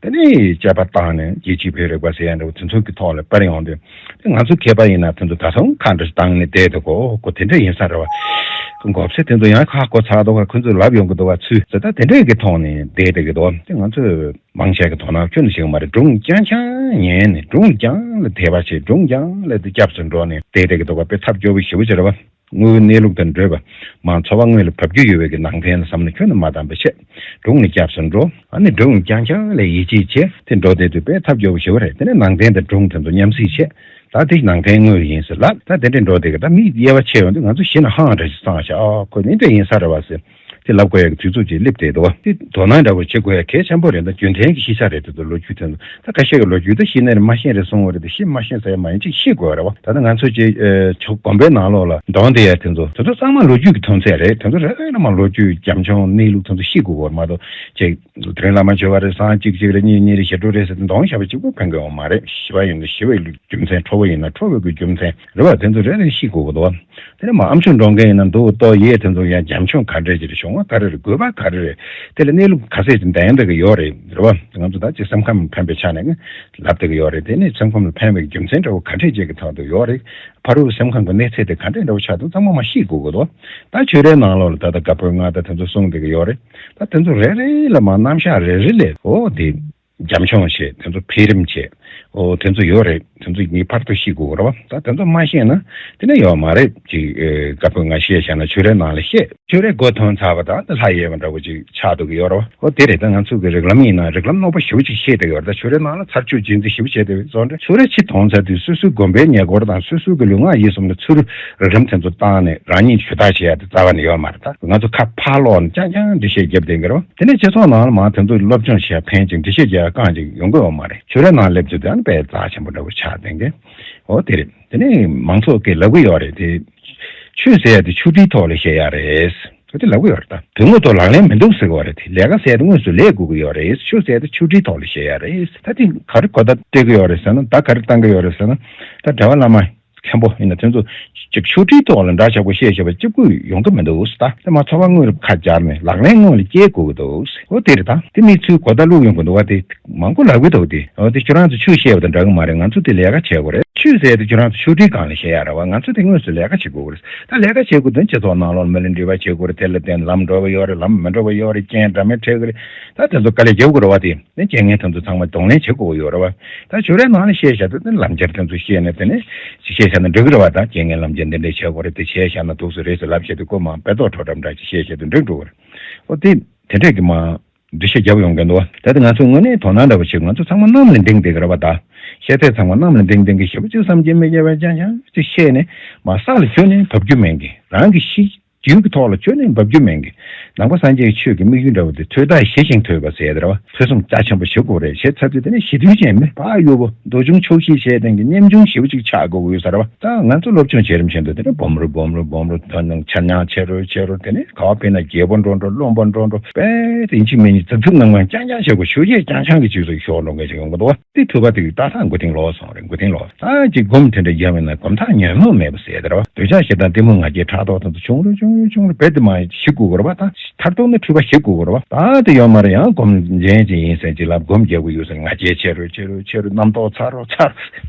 དེ་ནི་དཔྱད་པ་བཏང་ནས་རྒྱལ་སྤྱིའི་བོད་རིག་པ་ཟེར་ཡ་འདྲ་བོ་དེ་ཚོ་གི་ཐོག་ལ་སྤེལ་ཡོང་དུས། དེ་ང་ཚོ་མཁས་པ་ཡིན་ན་དེ་ཚོ་ད་དུང་ཁ་འདྲ་བཏང་ནས་བསྡད་འདུག་གོ་ཁོ་དེ་འདྲ་ཡིན་ས་རེད་བ། མགོ་ཚེ་དེ་ཚོ་ཡང་ཁ་གོ་ཚར་འདུག་ག་ཁོ་ཚོས་ལབ་ཡོང་གི་འདུག་ག་ཚུལ་ཟེར་ད་དེ་འདྲའི་གི་ཐོག་ནས་བསྡད་བསྡད་ཀྱི་འདུག་དེ་ང་ཚོས་མང་ཆེ་གི་དོ་སྣང་ཁྱོན་ནས་བྱེད་ཀྱི་མ་རེད། སྒྲུང་རྐྱང་རྐྱང་ཉན་ནས་སྒྲུང་རྐྱང་ལ་དད་པ་བྱེད། སྒྲུང་རྐྱང་ལ་དེ་སྐྱབས་སུ་འགྲོ་ནས་བསྡད་བསྡད་ཀྱི་འདུག་ག་དཔེ་ཐབས་སྐྱོ་པོ་ཞེ་པོ་ཅིག་རེད་བ། དངོས་པོའི་གནས་ལུགས་དང་འདྲེས་པ། མར་འཚོ་བ་དངོས་ལ་བབས་རྒྱུ་ཡོད་པའི་གི་ནང་བསྟན་ལ་བསམ་བློ་ཁྱོན་ནས་མ་བཏང་བ་བྱས། སྒྲུང་ལ་སྐྱབས་སུ་འགྲོ། ཨ་ནི་སྒྲུང་རྐྱང་རྐྱང་ལ་ཡིད་ཆེས་བྱས་དེ་འགྲོ་བསྡད་དུས་དཔེ་ཐབས་སྐྱོ་པོ་ཞེ་པོ་རེད། དེ་ནས་ནང་བསྟན་དང་སྒྲུང་དེ་ཚོ་མཉམ་བསྲེས་བྱས། ད་དེ་ནང་བསྟན་དངོས་ཡིན་ཟེར་ལབ། ད་དེ་འདྲས་འགྲོ་བསྡད་ཀྱི་ད་མི་དབྱེ་བ་ཕྱེ་ཡོང་དུས་ང་ཚོ་གཞི་ནས་ཧང་འདྲ་ཞིག་སངས་ཤག་ཨ་ཁོ་ནི་འདྲ་ཡིན་ས་རེད་བ་ཟེར། དེ་ལབ་དགོས་ཡག་གི་དུས་ཚོད་ཅིག་སླེབས་བསྡད་འདུག་བ། དེ་དོ་སྣང་འདྲ་བོ་བྱེད་དགོས་ཡག་གལ་ཆེན་པོ་རེད། ད་རྒྱུན་ལྡན་གྱི་ཤེས་བྱ་རེད། དེ་ཚོ་ལོ་རྒྱུས་དེ་ཚོ་ད་ཁ་ཤས་ཀྱི་ལོ་རྒྱུས་ད་ཤེས་ནི་རེད། མ་ཤེས་རེད་གསུང་བ་རེད། དེ་ཤེས་མ་ཤེས་ཟེར་ཡ་མ་ཡིན། ཅིག་ཤེས་དགོས་རེད་བ། ད་ནི་ང་ཚོ་ཅིག་ཨེ་ཆོས་དགོན་པའི་ནང་ལོགས་ལ་འདོན་བསྡད་ཡ་དེ་ཚོ་དེ་ཚོ་ཚང་མ་ལོ་རྒྱུས་ཀྱི་ཐོན་ཚད་རེད། དེ་ཚོ་རེ་རེ་ལ་མ་ལོ་རྒྱུས་རྒྱབ་ལྗོངས་གནས་ལུགས་དེ་ཚོ་ཤེས་དགོས་པ་མ་གཏོགས་ཅིག་དེ་རིང་བླ་མ་མཆོད་པ་རེད། སང་གཅིག་གཅིག་རེད། གཉིས་གཉིས་རེད། ཞེ་དྲུག་རེད་ཟེར་ཏེ་འདོན་བཞག་པ་གཅིག་པུ་ཕན་གི་ཡོད་མ་རེད། ཞི་བ་ཡིན་ན་ཞི་བའི་རྒྱུ་མཚན། ཁྲོ་བོ་ཡིན་ན་ཁྲོ་བོའི་གི་རྒྱུ་མཚན་རེད་བ། དེ་ཚོ་རེ་རེ་ཤེས་དགོས་གི་འདུག་བ། དེ་ནས་མ་ཨམ་ཆོས་འགྲོ་མཁན་ཡིན་ན་མདོ་རྟོགས་ཡས་དེ་ཚོ་ཡང་རྒྱབ་ལྗོངས་ག་འདྲས་ཅིག་རེད། བྱུང་བ་ག་རེ་རེད། དགོས་པ་ག་རེ་རེད། དེ་ལ་གནས་ལུགས་ག་ཚད་ཅིག་ལྡན་བསྡད་གི་ཡོད་རེད། རེད་བ། ང་ཚོ་ད་ཅིག་སེམས་ཁམས་ཕན་པའི་ཆ་ནས་ལབ་བསྡད་གི་ཡོད་རེད། དེ་ནས་སེམས་ཁམས་ལ་ཕན་པའི་རྒྱུ་མཚན་འདྲ་བོ་ག་འདྲས་ཅིག་གི་ཐོག་ཏུ་ཡོད་རེད། ཕ་རོལ་སེམས་ཁམས་ཀྱི་གནས་ཚད་དེ་ག་འདྲས་འདྲ་བོ་ཆགས་འདུག་ཚང་མ་མ་ཤེས་དགོས་གི་འདུག་ད་ཆོས་རའི་ནང་ལོགས་ལ་ད་ལྟ་བཀའ་པོད་ལྔ་དང་དེ་ཚོ་གསུངས་བསྡད་གི་ཡོད་རེད། ད་དེ་ཚོ་རེ་རེ་ལ་མ་རྣམ་གཞག་རེ་རེ་ལས་འོ་དེ་རྒྱབ་ལྗོངས་བྱས། དེ་ཚོ་འཕེལ་རིམ་བྱས། འོ་དེ་ཚོ་ཡོད་རེད། དེ་ཚོ་ངེས་པར་དུ་ཤེས་དགོས་རེད་བ། ད་དེ་ཚོ་མ་ཤེས་ན་དེ་ནས་ཡོད་མ་རེད། ཅིག་ཨེ་བཀའ་པོད་ལྔ་བཤད་བཞག་ན་ཆོས་རའི་ནང་ལ་བཤད། ཆོས་རའི་མགོ་ཐོན་ཚར་བ་དང་ལྷ་ཡལ་བ་འདྲ་བོ་ཅིག་ཆགས་འདུག་གི་ཡོད་རེད་བ། འོ་དེ་རེད། ད་ང་ཚོ་གི་རིགས་ལམ་ཡིན་ན་རིགས་ལམ་རྣོ་པོ་ཞེ་པོ་ཅིག་བཤད་བསྡད་ཡོད་རེད། ད་ཆོས་རའི་ནང་ལ་ཚར་གཅོད་རྗེས་འཛིན་ཞེ་པོ་བྱས་བསྡད་པའི་བཟོ་འདྲ། ཆོས་ར་ཕྱི་ཐོན་ཚར་དུས་སོ་སོའི་དགོན་པའི་ཉེ་འཁོར་དང་སོ་སོའི་གི་ལུས་ངག་ཡིད་གསུམ་ལ་ཚུར་རིགས་ལམ་དེ་ཚོ་བཏང་ནས་རང་ཉིད་ཞུ་དག་བྱེད་ཡ་དེ་རྩ་བ་ནས་ཡོད་མ་རེད། ད་ང་ཚོ་ཁ་ཕར་སློག་ནས་རྐྱང་རྐྱང་འགྲེལ་བཤད་རྒྱབ་བསྡད་གི་རེད་བ། དེ་ནས་སྤྱི་ཚོགས་ནང་ལ་མ་དེ་ཚོ་སློབ་སྦྱོང་བྱེད་ཡ་ཕན་ཅིང་འགྲེལ་བཤད་རྒྱག་ཡ་རྐང་ཅིག་ཡོང་གི་ཡོད་མ་རེད། ཆོས་རའི་ནང་སླེབས་དུས་དེ་ཨ་ནི་དཔེ་རྩ་ཆེན་པོ་འདྲ་བོ་ཆགས་བསྡད་གི། འོ་དེ་རེད། དེ་ནས་མང་ཚོགས་ཀྱིས་ལབ་གི་ཡོད་རེད་དེ། ཆོས་ཟེར་ཡ་དེ་ཆོས་ཁྲིའི་ཐོག་ལ་བཤད་ཡ་རེད། དེ་ལབ་གི་ཡོད་རེད། ད་དོན་དངོས་ཐོག་ལག་ལེན་མི་འདུག་ཟེར་གི་ཡོད་རེད་དེ། ལས་ཀ་ཟེར་ཡ་དེ་དངོས་སུ་ལས་དགོས་གི་ཡོད་རེད། ཆོས་ཟེར་ཡ་དེ་ཆོས་ཁྲིའི་ཐོག་ལ་བཤད་ཡ་རེད། ད་དེ་ག་རེ་གོ་བརྡ་སྤྲད་གི་ཡོད་རེད་ཟེར་ན། ད་ག་རེ་བཏང་གི་ཡོད་རེད་ཟེར་ན། ད་གྲྭ་པ་བླ་མ་མཁན་པོ་ཡིན་ན་དེ་ཚོ་ཅིག་ཆོས་ཁྲིའི་ཐོག་ལ་འདྲ་ཆགས་པོ་བཤད་བཤད་པ་གཅིག་པུ་ཡོང་གི་མི་འདུག་ད་དེ་མ་འཚོ་བ་དངོས་ལ་ཁ་སྦྱར་ནས་ལག་ལེན་དངོས་ལ་སྐྱེལ་དགོས་གི་འདུག་འོ་དེ་རེད། ད་དེ་མི་ཚོས་གོ་བརྡ་བླུགས་ཡོང་གི་འདུག་བ། དེ་མང་པོ་ལབ་གི་འདུག་དེ་འོ་དེ་ཁྱོད་རང་ཚོ་ཆོས་བཤད་པ་དང་འདྲ་གི་མ་རེད། ང་ཚོ་དེ་ལས་ཀ་བྱེད་དགོས་རེད། བཅུད་ཟེར་དེ་ཁྱོད་རང་ཚོ་ཆོས་ཁྲིད་སྒང་ལ་བཤད་ཡ་རེད་བ། ང་ཚོ་དེ་དངོས་སུ་ལས་ཀ་བྱེད་དགོས་ཀྱི་རེད། ད་ལས་ཀ་བྱེད་དགོས་དོན་སྤྱི་ཚོགས་ནང་ལོགས་མི་ལ་འབྲེལ་བ་བྱེད་དགོས་རེད། དེ་ལ་བརྟེན་ལམ་འགྲོ་གི་ཡོད་རེད། ལམ་མི་འགྲོ་གི་ཡོད་རེད། རྐྱེན་འདྲ་མིན་འཕྲད་གི་རེད། ད་དེ་ཚོ་དཀའ་ལས་རྒྱག་དགོས་རེད་བ། དེ་ནས་རྐྱེན་ངན་དེ་ཚོ་ཚང་མ་གདོང་ལེན་བྱེད་དགོས་ཀྱི་ཡོད་རེད་བ། ད་ཆོས་རའི་ནང་ལ་བཤད་བཞག་དུས་དེ་ལམ་འཁྱེར་དེ་ཚོ་བཤད་ནས་དེ་ནས་བཤད་བཞག་ན་འགྲིག་གི་རེད་བ། ད་རྐྱེན་ངན་ལམ་འཁྱེར་འདི་འདྲས་བྱེད་དགོས་རེད། དེ་བྱས་བཞག་ན་འདུག་སེ་རེད་ཟེར་ལབ་བཤད་དུས་ཀོ་མ་དཔེ་ཏོག་འཕྲོ་འགྲམ་འདྲ་ཅིག་བཤད་བཤད་དུས་འགྲིག་འགྲོ་གི་རེད། ཨོ་དེ་དེ་འདྲས་ཀྱི་མ། འགྲེལ་བཤད་རྒྱབ་ཡོང་གི་འདུག་ད་ལྟ་ང་ཚོས་དངོས་གནས་དོ་སྣང་འདྲ་བོ་བྱེད། ང་ཚོ་ཚང་མ་གནམ་ལ་ལྡིང་བསྡད་ཀྱི་རེད་པ། ད་ཤེས་ཚད་ཚང་མ་གནམ་ལ་ལྡིང་ལྡིང་གི་ཞེ་པོ་ཅིག་བསམ་གྱིས་མི་ཁྱབ་པའི་རྐྱང་རྐྱང་ཅིག་བཤད་ནས་མ་ས་ལ་བྱོན་ནས་བབས་རྒྱུ་མེད་མཁན། རང་གི་གཤིས་རྒྱུད་ཀྱི་ཐོག་ལ་བྱོན་ནས་བབས་རྒྱུ་མེད་མཁན། ནང་པ་སངས་རྒྱས་ཀྱི་ཆོས་ཀྱི་དམིགས་ཡུལ་འདྲ་བོ་དེ་ཐོས་རྟགས་ཞི་ཞིང་ཐོས་པ་ཟེར་དེ་རེད་པ། ཐོས་བསམ་རྒྱ་ཆེན་པོ་བྱེད་དགོས་རེད། བྱས་ཚར་དུས་དེ་ནས་ཞི་དུལ་ཅན་མི་ཕར་གཡོ་པོ་འདོད་ཆུང་ཆོག་ཤེས་བྱས་སྟེང་གི་སྙེམས་ཆུང་ཞེ་པོ་ཅིག་ཆགས་དགོས་ཀྱི་ཡོད་ས་རེད་པ། ད་ང་ཚོ་སློབ་སྦྱོང་བྱེད་རིམ་བཞིན་དུ་དེ་ནས་སྦོམ་རུ་སྦོམ་རུ་སྦོམ་རུ་ད་ནང་ཆ་ཉག་ཆེ་རུ་ཆེ་རུ། དེ་ནས་ག་བ་ཕེབས་ན་རྒྱས་པོ་འགྲོ་འགྲོ་རློན་པོ་འགྲོ་འགྲོ། དཔེ་དེ་ཡིན་གཅིག་མིན་གཉིས་ཙག་ཙིག་ནང་ནང་རྐྱང་རྐྱང་བྱེད་དགོས། ཆོས་བྱེད་རྐྱང་རྐྱང་གི་རྗེས་སུ་ཤོར་འགྲོ་མཁན་ཞིག་ཡོང་གི་འདུག་བ། དེ་ཐུབ་པ་དེ་གི་ཏག་ཏག་མགོ་རྟིང་ལོག་སོང་རེད། མགོ་རྟིང་ལོག་ད་ཅིག་སྒོམ་དེ་འདྲ་རྒྱབ་ཡིན་ན་སྒོམ་ཐག་ཉོན་མོངས་མེད་པ་ཟེར་དེ་རེད་བ། འདོད་ཆགས་ཞེ་སྡང་གཏི་མུག་ང་རྒྱལ་ཕྲག་དོག་དེ་ཚོ་ཆུང་རུ་ཆུང་རུ་ཆུང་རུ་རྦད་དེ་མ་ཞི་དགོས་ཀྱི་རེད་བ། ད་ཐར་ཐུབ་ན་འཁྲུལ་པ་ཞི་དགོས་ཀྱི་རེད་བ། ད་དེ་ཡོད་མ་རེད། ཡང་སྒོམ་རྒྱན་ཅིག་ཡིན་ཟེར་ཅིག་ལབ། སྒོམ་རྒྱག་གི་ཡོད་ཟེར། ང་རྒྱལ་ཆེ་རུ་ཆེ་རུ་ཆེ་རུ་རྣམ་རྟོག་ཚ་རུ་ཚ་རུ།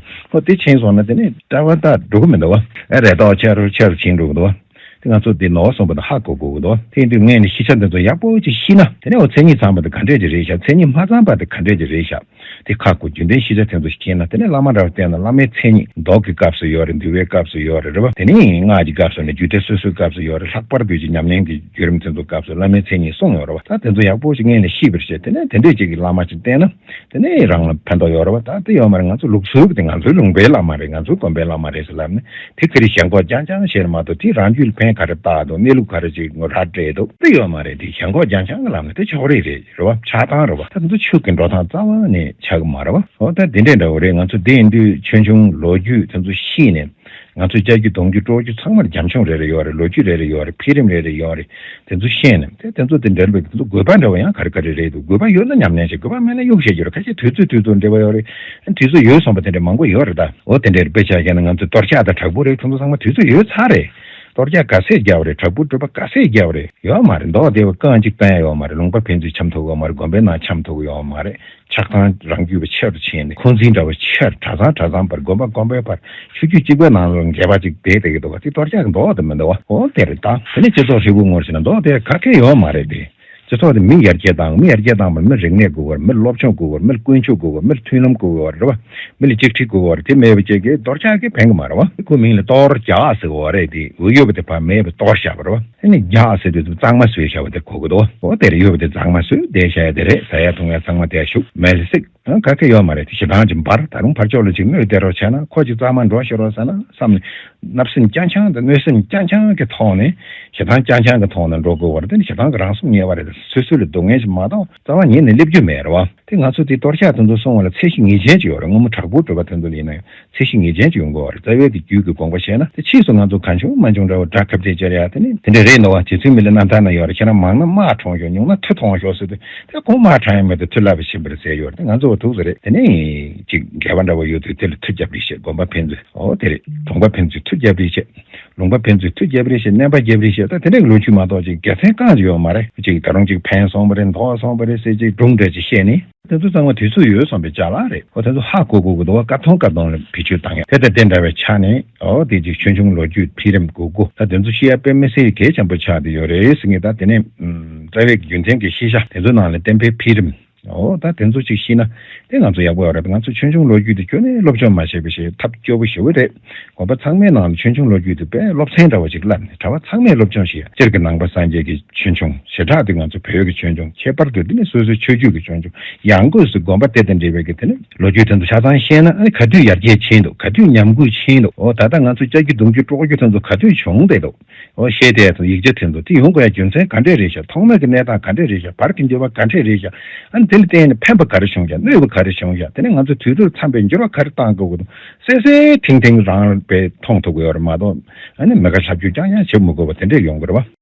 ཨོ་དེ་ཕྱིན་སོང་ན་དེ་ནས་ལྟ་བ་ད་འགྲོ་གི་མི་འདུག་བ། ཨེ་རེ་དོགས་ཆེ་རུ་ཆེ་རུ་ཕྱིན་འགྲོ་གི་འདུག་བ། དེ་ང་ཚོ་འདི་ནོར་སོང་བ་དང་ཧ་གོ་དགོས་ཀྱི་འདུག་དེ་ཡིན་དུས་ངས་ནི་ཤེས་བྱ་འདི་ཚོ་ཡག་པོ་ཅིག་ཤེས་ན། དེ་ནས་འོ་མཚན་ཉིད་ཚང་བ་དེ་ག་འདྲས་ཅིག་རེད་ཤག་མཚན་ཉིད་མ་ཚང་བ་དེ་ག་འདྲས་ཅིག་རེད་ཤག་དེ་ཁག་པོ་རྒྱུན་ལྡན་ཤེས་བྱ་དེ་ཚོ་ཤེས་ན། དེ་ནས་བླ་མ་འདྲ་བ་བསྟེན་ན་བླ་མའི་མཚན་ཉིད་མདོ་གི་སྐབས་སུ་ཡོད་རེད། འདུལ་བའི་སྐབས་སུ་ཡོད་རེད། རེད་བ། དེ་ནས་སྔགས་ཀྱི་སྐབས་སུ་ནི་རྒྱུད་སྡེ་སོ་སོའི་སྐབས་སུ་ཡོད་རེད། ལྷག་པར་དུ་ཅིག་ཉམས་ལེན་གྱི་བརྒྱུད་རིམ་དེ་ཚོའི་སྐབས་སུ་བླ་མའི་མཚན་ཉིད་གསུངས་ཡོད་རེད་བ། ད་དེ་ཚོ་ཡག་པོ་ཅིག་ངས་ནི་ཤེས་པར་བྱས། དེ་ནས་དེ་འདྲས་ཅིག་གི་བླ་མ་ཅིག་བསྟེན་ན། དེ་ནས་རང་ལ་ཕན་ཐོགས་ཡོད་རེད་བ། ད་དེ་ཡོད་མ་རེད། ང་ཚོ་ལུགས་སྲོལ་གྱི་དེ་ང་ཚོའི་ལུང་པའི་བླ་མ་རེད། ང་ཚོའི་དགོན་པའི་བླ་མ་རེད་ཟེར་ལབ་ནས་དེ་ཁ་རི་ཞེན་ཁོག་རྐྱང་རྐྱང་བྱས་ནས་མ་གཏོགས། དེས་རང་རྒྱུད་ལ་ཕན་ག་རེ་བཏགས་འདུག་གནས་ལུགས་ག་རེ་ཅིག་ངོ་ར་སྤྲད་འདུག་དེ་ཡོད་མ་རེད། དེ་ཞེན་ཁོག་རྐྱང་རྐྱང་གི་ལམ་ནས་དེ་ཕྱོགས་རིས་རེད། རེད་བ། ཆགས་སྡང་རེད་བ། ད་དེ་ཚོ་ཆོས་ཀྱི་འགྲོ་སྟངས་རྩ་བ་ནས་ཆགས་ཀྱི་མ་རེད་བ། འོ་ད་དེ་འདྲས་འདྲ་བོ་རེད། ང་ཚོ་དེ་ཡིན་དུས་ཆོས་འབྱུང་ལོ་རྒྱུས་དེ་ཚོ་ཤེས་ནས། ང་ཚོའི་ལྕགས་ཀྱུ་གདུང་རྒྱུད་དཀྲོལ་རྒྱུ་ཚང་མར་རྒྱབ་ལྗོངས་རེ་རེ་ཡོད་རེད། ལོ་རྒྱུས་རེ་རེ་ཡོད་རེད། འཕེལ་རིམ་རེ་རེ་ཡོད་རེད། དེ་ཚོ་ཤེས་ནས་དེ་དེ་ཚོ་དེ་འབྲེལ་བའི་དེ་ཚོ་དགོས་པ་འདྲ་བོ་ཡང་ག་རེ་ག་རེ་རེད་འདུག་དགོས་པ་ཡོད་ན་ཉམས་ལེན་བྱེད། དགོས་པ་མེད་ན་གཡུག་བཤད་རྒྱུ་རེད། ཁ་ཤས་དུས་ཚོད་དུས་ཚོད་འབྲེལ་བ་ཡོད་རེད། དུས་ཚོད་ཡོལ་སོང་བ་དེ་འདྲ་མང་པོ་ཡོད་རེད། ད་འོ་དེ་འདྲའི་དཔེ་ཆ་བཞག་ན་ང་ཚོའི་གཏོར་རྒྱག་དང་དྲག་པོ་རེད། དེ་ཚོ་ཚང་མ་དུས་ཚོད་ཡོལ་ཚར་རེད། གཏོར་རྒྱག་ག་ཚད་རྒྱག་པ་རེད། དྲག་པོ་སྤྲོད་པ་ག་ཚད་རྒྱག་པ་རེད། ཡོད་མ་རེད། མདོག་བདེ་བ་རྐང་གཅིག་བསྟན་ཡོད་མ་རེད། ལུང་པ་ཕན་ཚུན་འཆམ་ཐུབ་ཡོད་མ་རེད། དགོན་པའི་ནང་འཆམ་ཐུབ་ཡོད་མ་རེད། ཆགས་སྡང་རང་རྒྱུད་པ་ཆེ་རུ་ཕྱིན་ནས་འཁོན་འཛིན་འདྲ་བ་ཆེ་རུ། གྲྭ་ཚང་གྲྭ་ཚང་བར། དགོན་པ་དགོན་པའི་བར། ཆོས་བརྒྱུད་གཅིག་པའི་ནང་ལ་འགལ་བ་ཅིག་བསྡད་བསྡད་ཀྱི་འདུག་བ། དེ་གཏོར་རྒྱག་གི་མདོག་དེ་མི་འདུག་བ། འོ་དེ་རེད། ད་དེ་ནས་སྤྱི་ཚོགས་ཧྲིལ་པོ་ངོར་ཕྱིན་ན་མདོག་དེ་ག་གེ་ཡོད་མ་རེད་དེ། སྤྱི་ཚོགས་དེ་མི་ཡར་རྒྱས་བཏང་། མི་ཡར་རྒྱས་བཏང་བར་མི་རིག་གནས་དགོས་བར། མི་སློབ་སྦྱོང་དགོས་བར། མི་དཀོན་མཆོག་དགོས་བར། མི་མཐུན་ལམ་དགོས་བར། རེད་བ། མི་ལ་གཅིག་སྒྲིལ་དགོས་བར། དེ་མེད་པ་ཅིག་གིས་གཏོར་རྒྱག་གི་ཕན་གི་མ་རེད་བ། ཁོ་མིང་ལ་གཏོར་རྒྱག་ཟེར་བ་རེད་དེ། འོ་ཡོད་པ་དེ་ཕར་མེད་པ་གཏོར་བཞག་པ་རེད་བ། དེ་ནས་རྒྱག་ཟེར་དུས་གཙང་མ་བཟོས་བཞག་པ་དེ་གོ་གི་འདུག་འོ་དེ་རེད། ཡོད་པ་དེ་གཙང་མ་བཟོས་བསྡད་བཞག་ཡ་དེ་རེད། ཟ་ཡ་འཐུང་ཡ་ཚང་མ་དེ་བཞུགས། མེད་ལ་སྲེག་ཨ་ག་གེ་ཡོད་མ་རེད། དེ་ཞེ་སྡང་ཅིག་འབར། ད་རུང་ཕར་ཕྱོགས་ལ་ཅིག་གནོད་སྟེར་རོགས་བྱས་ན། ཁོ་ཅིག་གཙང་མ་འགྲོ་ཤེས་རོགས་ཟེར་ན་བསམ་ནས། བརྣབ་སེམས་རྐྱང་རྐྱང་དང་གནོད་སེམས་རྐྱང་རྐྱང་གི་ཐོག་ནས། ཞེ་སྡང་རྐྱང་རྐྱང་གི་ཐོག་ནས་འགྲོ་དགོས་པ་རེད། དེ་ནི་ཞེ་སྡང་གི་རང་སྲོག་ཉེས་པ་རེད། སོ་སོ་ལ་སྡུག་བསྔལ་ཞིག་མ་གཏོགས་རྩ་བ་ཉིད་ནས་སླེབས་རྒྱུ་མེད་རེད་བ། དེ་ང་ཚོ་དེ་གཏོར་རྒྱག་དེ་ཚོ་སོང་བ་ལ་ཚད་གཞི་ངེས་ཅན་ཅིག་ཡོད་རེད། སྔོན་མ་དྲག་པོ་སྤྲོད་པ་དེ་ཚོ་ལ་ཡིན་ན་ཡང་ཚད་གཞི་ངེས་ཅན་ཅིག་ཡོང་དགོས་པ་རེད། རྩ་བའི་དེ་རྒྱུད་ཀྱི་དགོངས་པ་བཤད་ན། དེ་ཕྱིས་སུ་ང་ཚོ་གང་བྱུང་མང་བྱུང་འདྲ་བོ་དགྲ་ཁ་གཏད་བཅར་ཡ་དེ་ནི་དེ་འདྲ་རེད་འདུག་བ། རྗེ་བཙུན་མི་ལའི་རྣམ་ཐར་ན་ཡོད་རེད། ཁྱེད་རང་མང་ན་དམག་གྲོངས་ཤོག་ཉུང་ན་མཐུ་ཐོངས་ཤོག་ཟེར་དུས། དེ་ཁོང་དམག་དྲངས་ཡ་མེད་དུ་མཐུ་རླབས་པ་ཕྱིན་པ་རེད་ཟེར་ཡོད་རེད། དེ་ང་ཚོ་བ་ཐུག་ས་རེད། དེ་ནས་ཅིག་འགལ་བ་འདྲ་བོ་ཡོད་དུས་དེ་ལ་མཐུ་རྒྱབ་རེས་བྱེད། དགོན་པ་ཕན་ཚུན། ཨོ་དེ་རེད། གྲོང་པ་ཕན་ཚུན་མཐུ་རྒྱབ་རེས་བྱེད། ལུང་པ་ཕན་ཚུན་མཐུ་རྒྱབ་རེས་བྱེད། མནན་པ་རྒྱབ་རེས་བྱེད། ད་དེ་འདྲའི་ལོ་རྒྱུས་མ་གཏོགས་ཅིག་དགེ་མཚན་རྐང་ཅིག་ཡོད་མ་རེད། ཅིག་ད་རུང་ཅིག་ཕན་སོང་བ་རེད། འདོགས་སོང་བ་རེད་ཟེར་ཅིག་སྒྲུང་འདྲ་ཅིག་བཤད་ནས། དེ་ཚོ་ཚང་མ་དུས་ཚོད་ཡོལ་སོང་བའི་ཅ་ལག་རེད། ཨོ་དེ་ཚོ་ཧ་གོ་དགོས་ཀྱི་འདུག་བ། སྐབས་ཐུང་སྐབས་ཐུང་ལ་བེད་སྤྱོད་བཏང་ཡ། དེ་དང་དེ་འདྲ་བའི་ཆ་ནས། ཨོ་དེ་ཅིག་ཆོས་འབྱུང་ལོ་རྒྱུས་འཕེལ་རིམ་དགོས་མཁོ། ད་དེ་ཚོ་ཤེས་ཡ་དཔེ་མི་སྲིད་གལ་ཆེན་པོ་ཆགས་བསྡད་ཡོད་རེད་ཟེར་མཁན། ད་དེ་ནས་ཨུམ་རྩ་བའི་རྒྱུ་མཚན་གྱི་ཤེས་བྱ་དེ་ཚོ་ནང་ལ་བསྟན་པའི་འཕེལ་རིམ། ཨོ་ད་དེ་ཚོ་ཅིག་ཤེས་ན་དེ་ང་ཚོ་ཡག་པོ་ཡོད་རེད། ང་ཚོ་ཆོས་འབྱུང་ལོ་རྒྱུས་དེ་ཁྱོན་ནས་སློབ་སྦྱོང་མ་བྱས་པ་ཞིག་ཐབས་སྐྱོ་པོ་ཞེ་པོ་རེད། དགོན་པ་ཚང་མའི་ནང་ལ་ཆོས་འབྱུང་ལོ་རྒྱུས་དེ་དཔེ་སློབ་ཚན་འདྲ་བོ་ཅིག་བསླབས་ནས་གྲྭ་པ་ཚང་མས་སློབ་སྦྱོང་བྱེད་ཡ། སྤྱིར་གྱི་ནང་པ་སངས་རྒྱས་ཀྱི་ཆོས་འབྱུང་། ཞེ་དྲག་དེ་ང་ཚོ་བོད་ཀྱི་ཆོས་འབྱུང་། ཁྱད་པར་དུ་དེ་ནི་སོ་སོའི་ཆོས་བརྒྱུད་ཀྱི་ཆོས་འབྱུང་། ཡང་སྒོས་སུ་དགོན་པ་དེ་དང་འབྲེལ་བའི་གི་དེ་ནི་ལོ་རྒྱུས་དེ་ཚོ་ཆ་ཚང་ཤེས་ན། ཨ་ནི་ག་དུས་ཡར་རྒྱས་ཕྱིན་འདུག་ག་དུས་ཉམས་རྒུད་ཕྱིན་འདུག་ཨོ་ད་ལྟ་ང་ཚོ་ལྕགས་ཀྱུ་གདུང་རྒྱུད་དཀྲོལ་རྒྱུ་དེ་ཚོ་ག་དུས་བྱུང་བསྡད་འདུག་ཨོ་ཤེས་བསྡད་ཚོ་ཡིག་ཆ་དེ་ཚོ་དེ་ཡོང་དགོས་ཡ་རྒྱུ་མཚན་ག་འདྲས་རེད་ཤག་ཐོག་མའི་གི་གནས་སྟངས་ག་འདྲས་རེད་ཤག་བར་གྱི་འགྱུར་བ་ག་འདྲས་རེད་ཤག་ཨ་ནི་དེ་ལ་བརྟེན་ནས་ཕན་པ་ག་རེ་བྱུང་ཤག་གནོད་པ་ག་རེ་བྱུང་ཤག་དེ་ནས་ང་ཚོ་དུས་ཚོད་འཚམས་པའི་འགྱུར་བ་ག་རེ་བཏང་དགོས་ཀྱི་འདུག་སེ་སེ་ཐིང་ཐིང་རང་དཔེ་མཐོང་ཐུབ་ཀྱི་ཡོད་རེད་མ་གཏོགས། ཨ་ནི་མི་དགའ་ལབ་རྒྱུ་རྐྱང་རྐྱང་བྱེད་མི་དགོས་པ་དེ་འདྲས་ཡོང་གི་རེད་བ།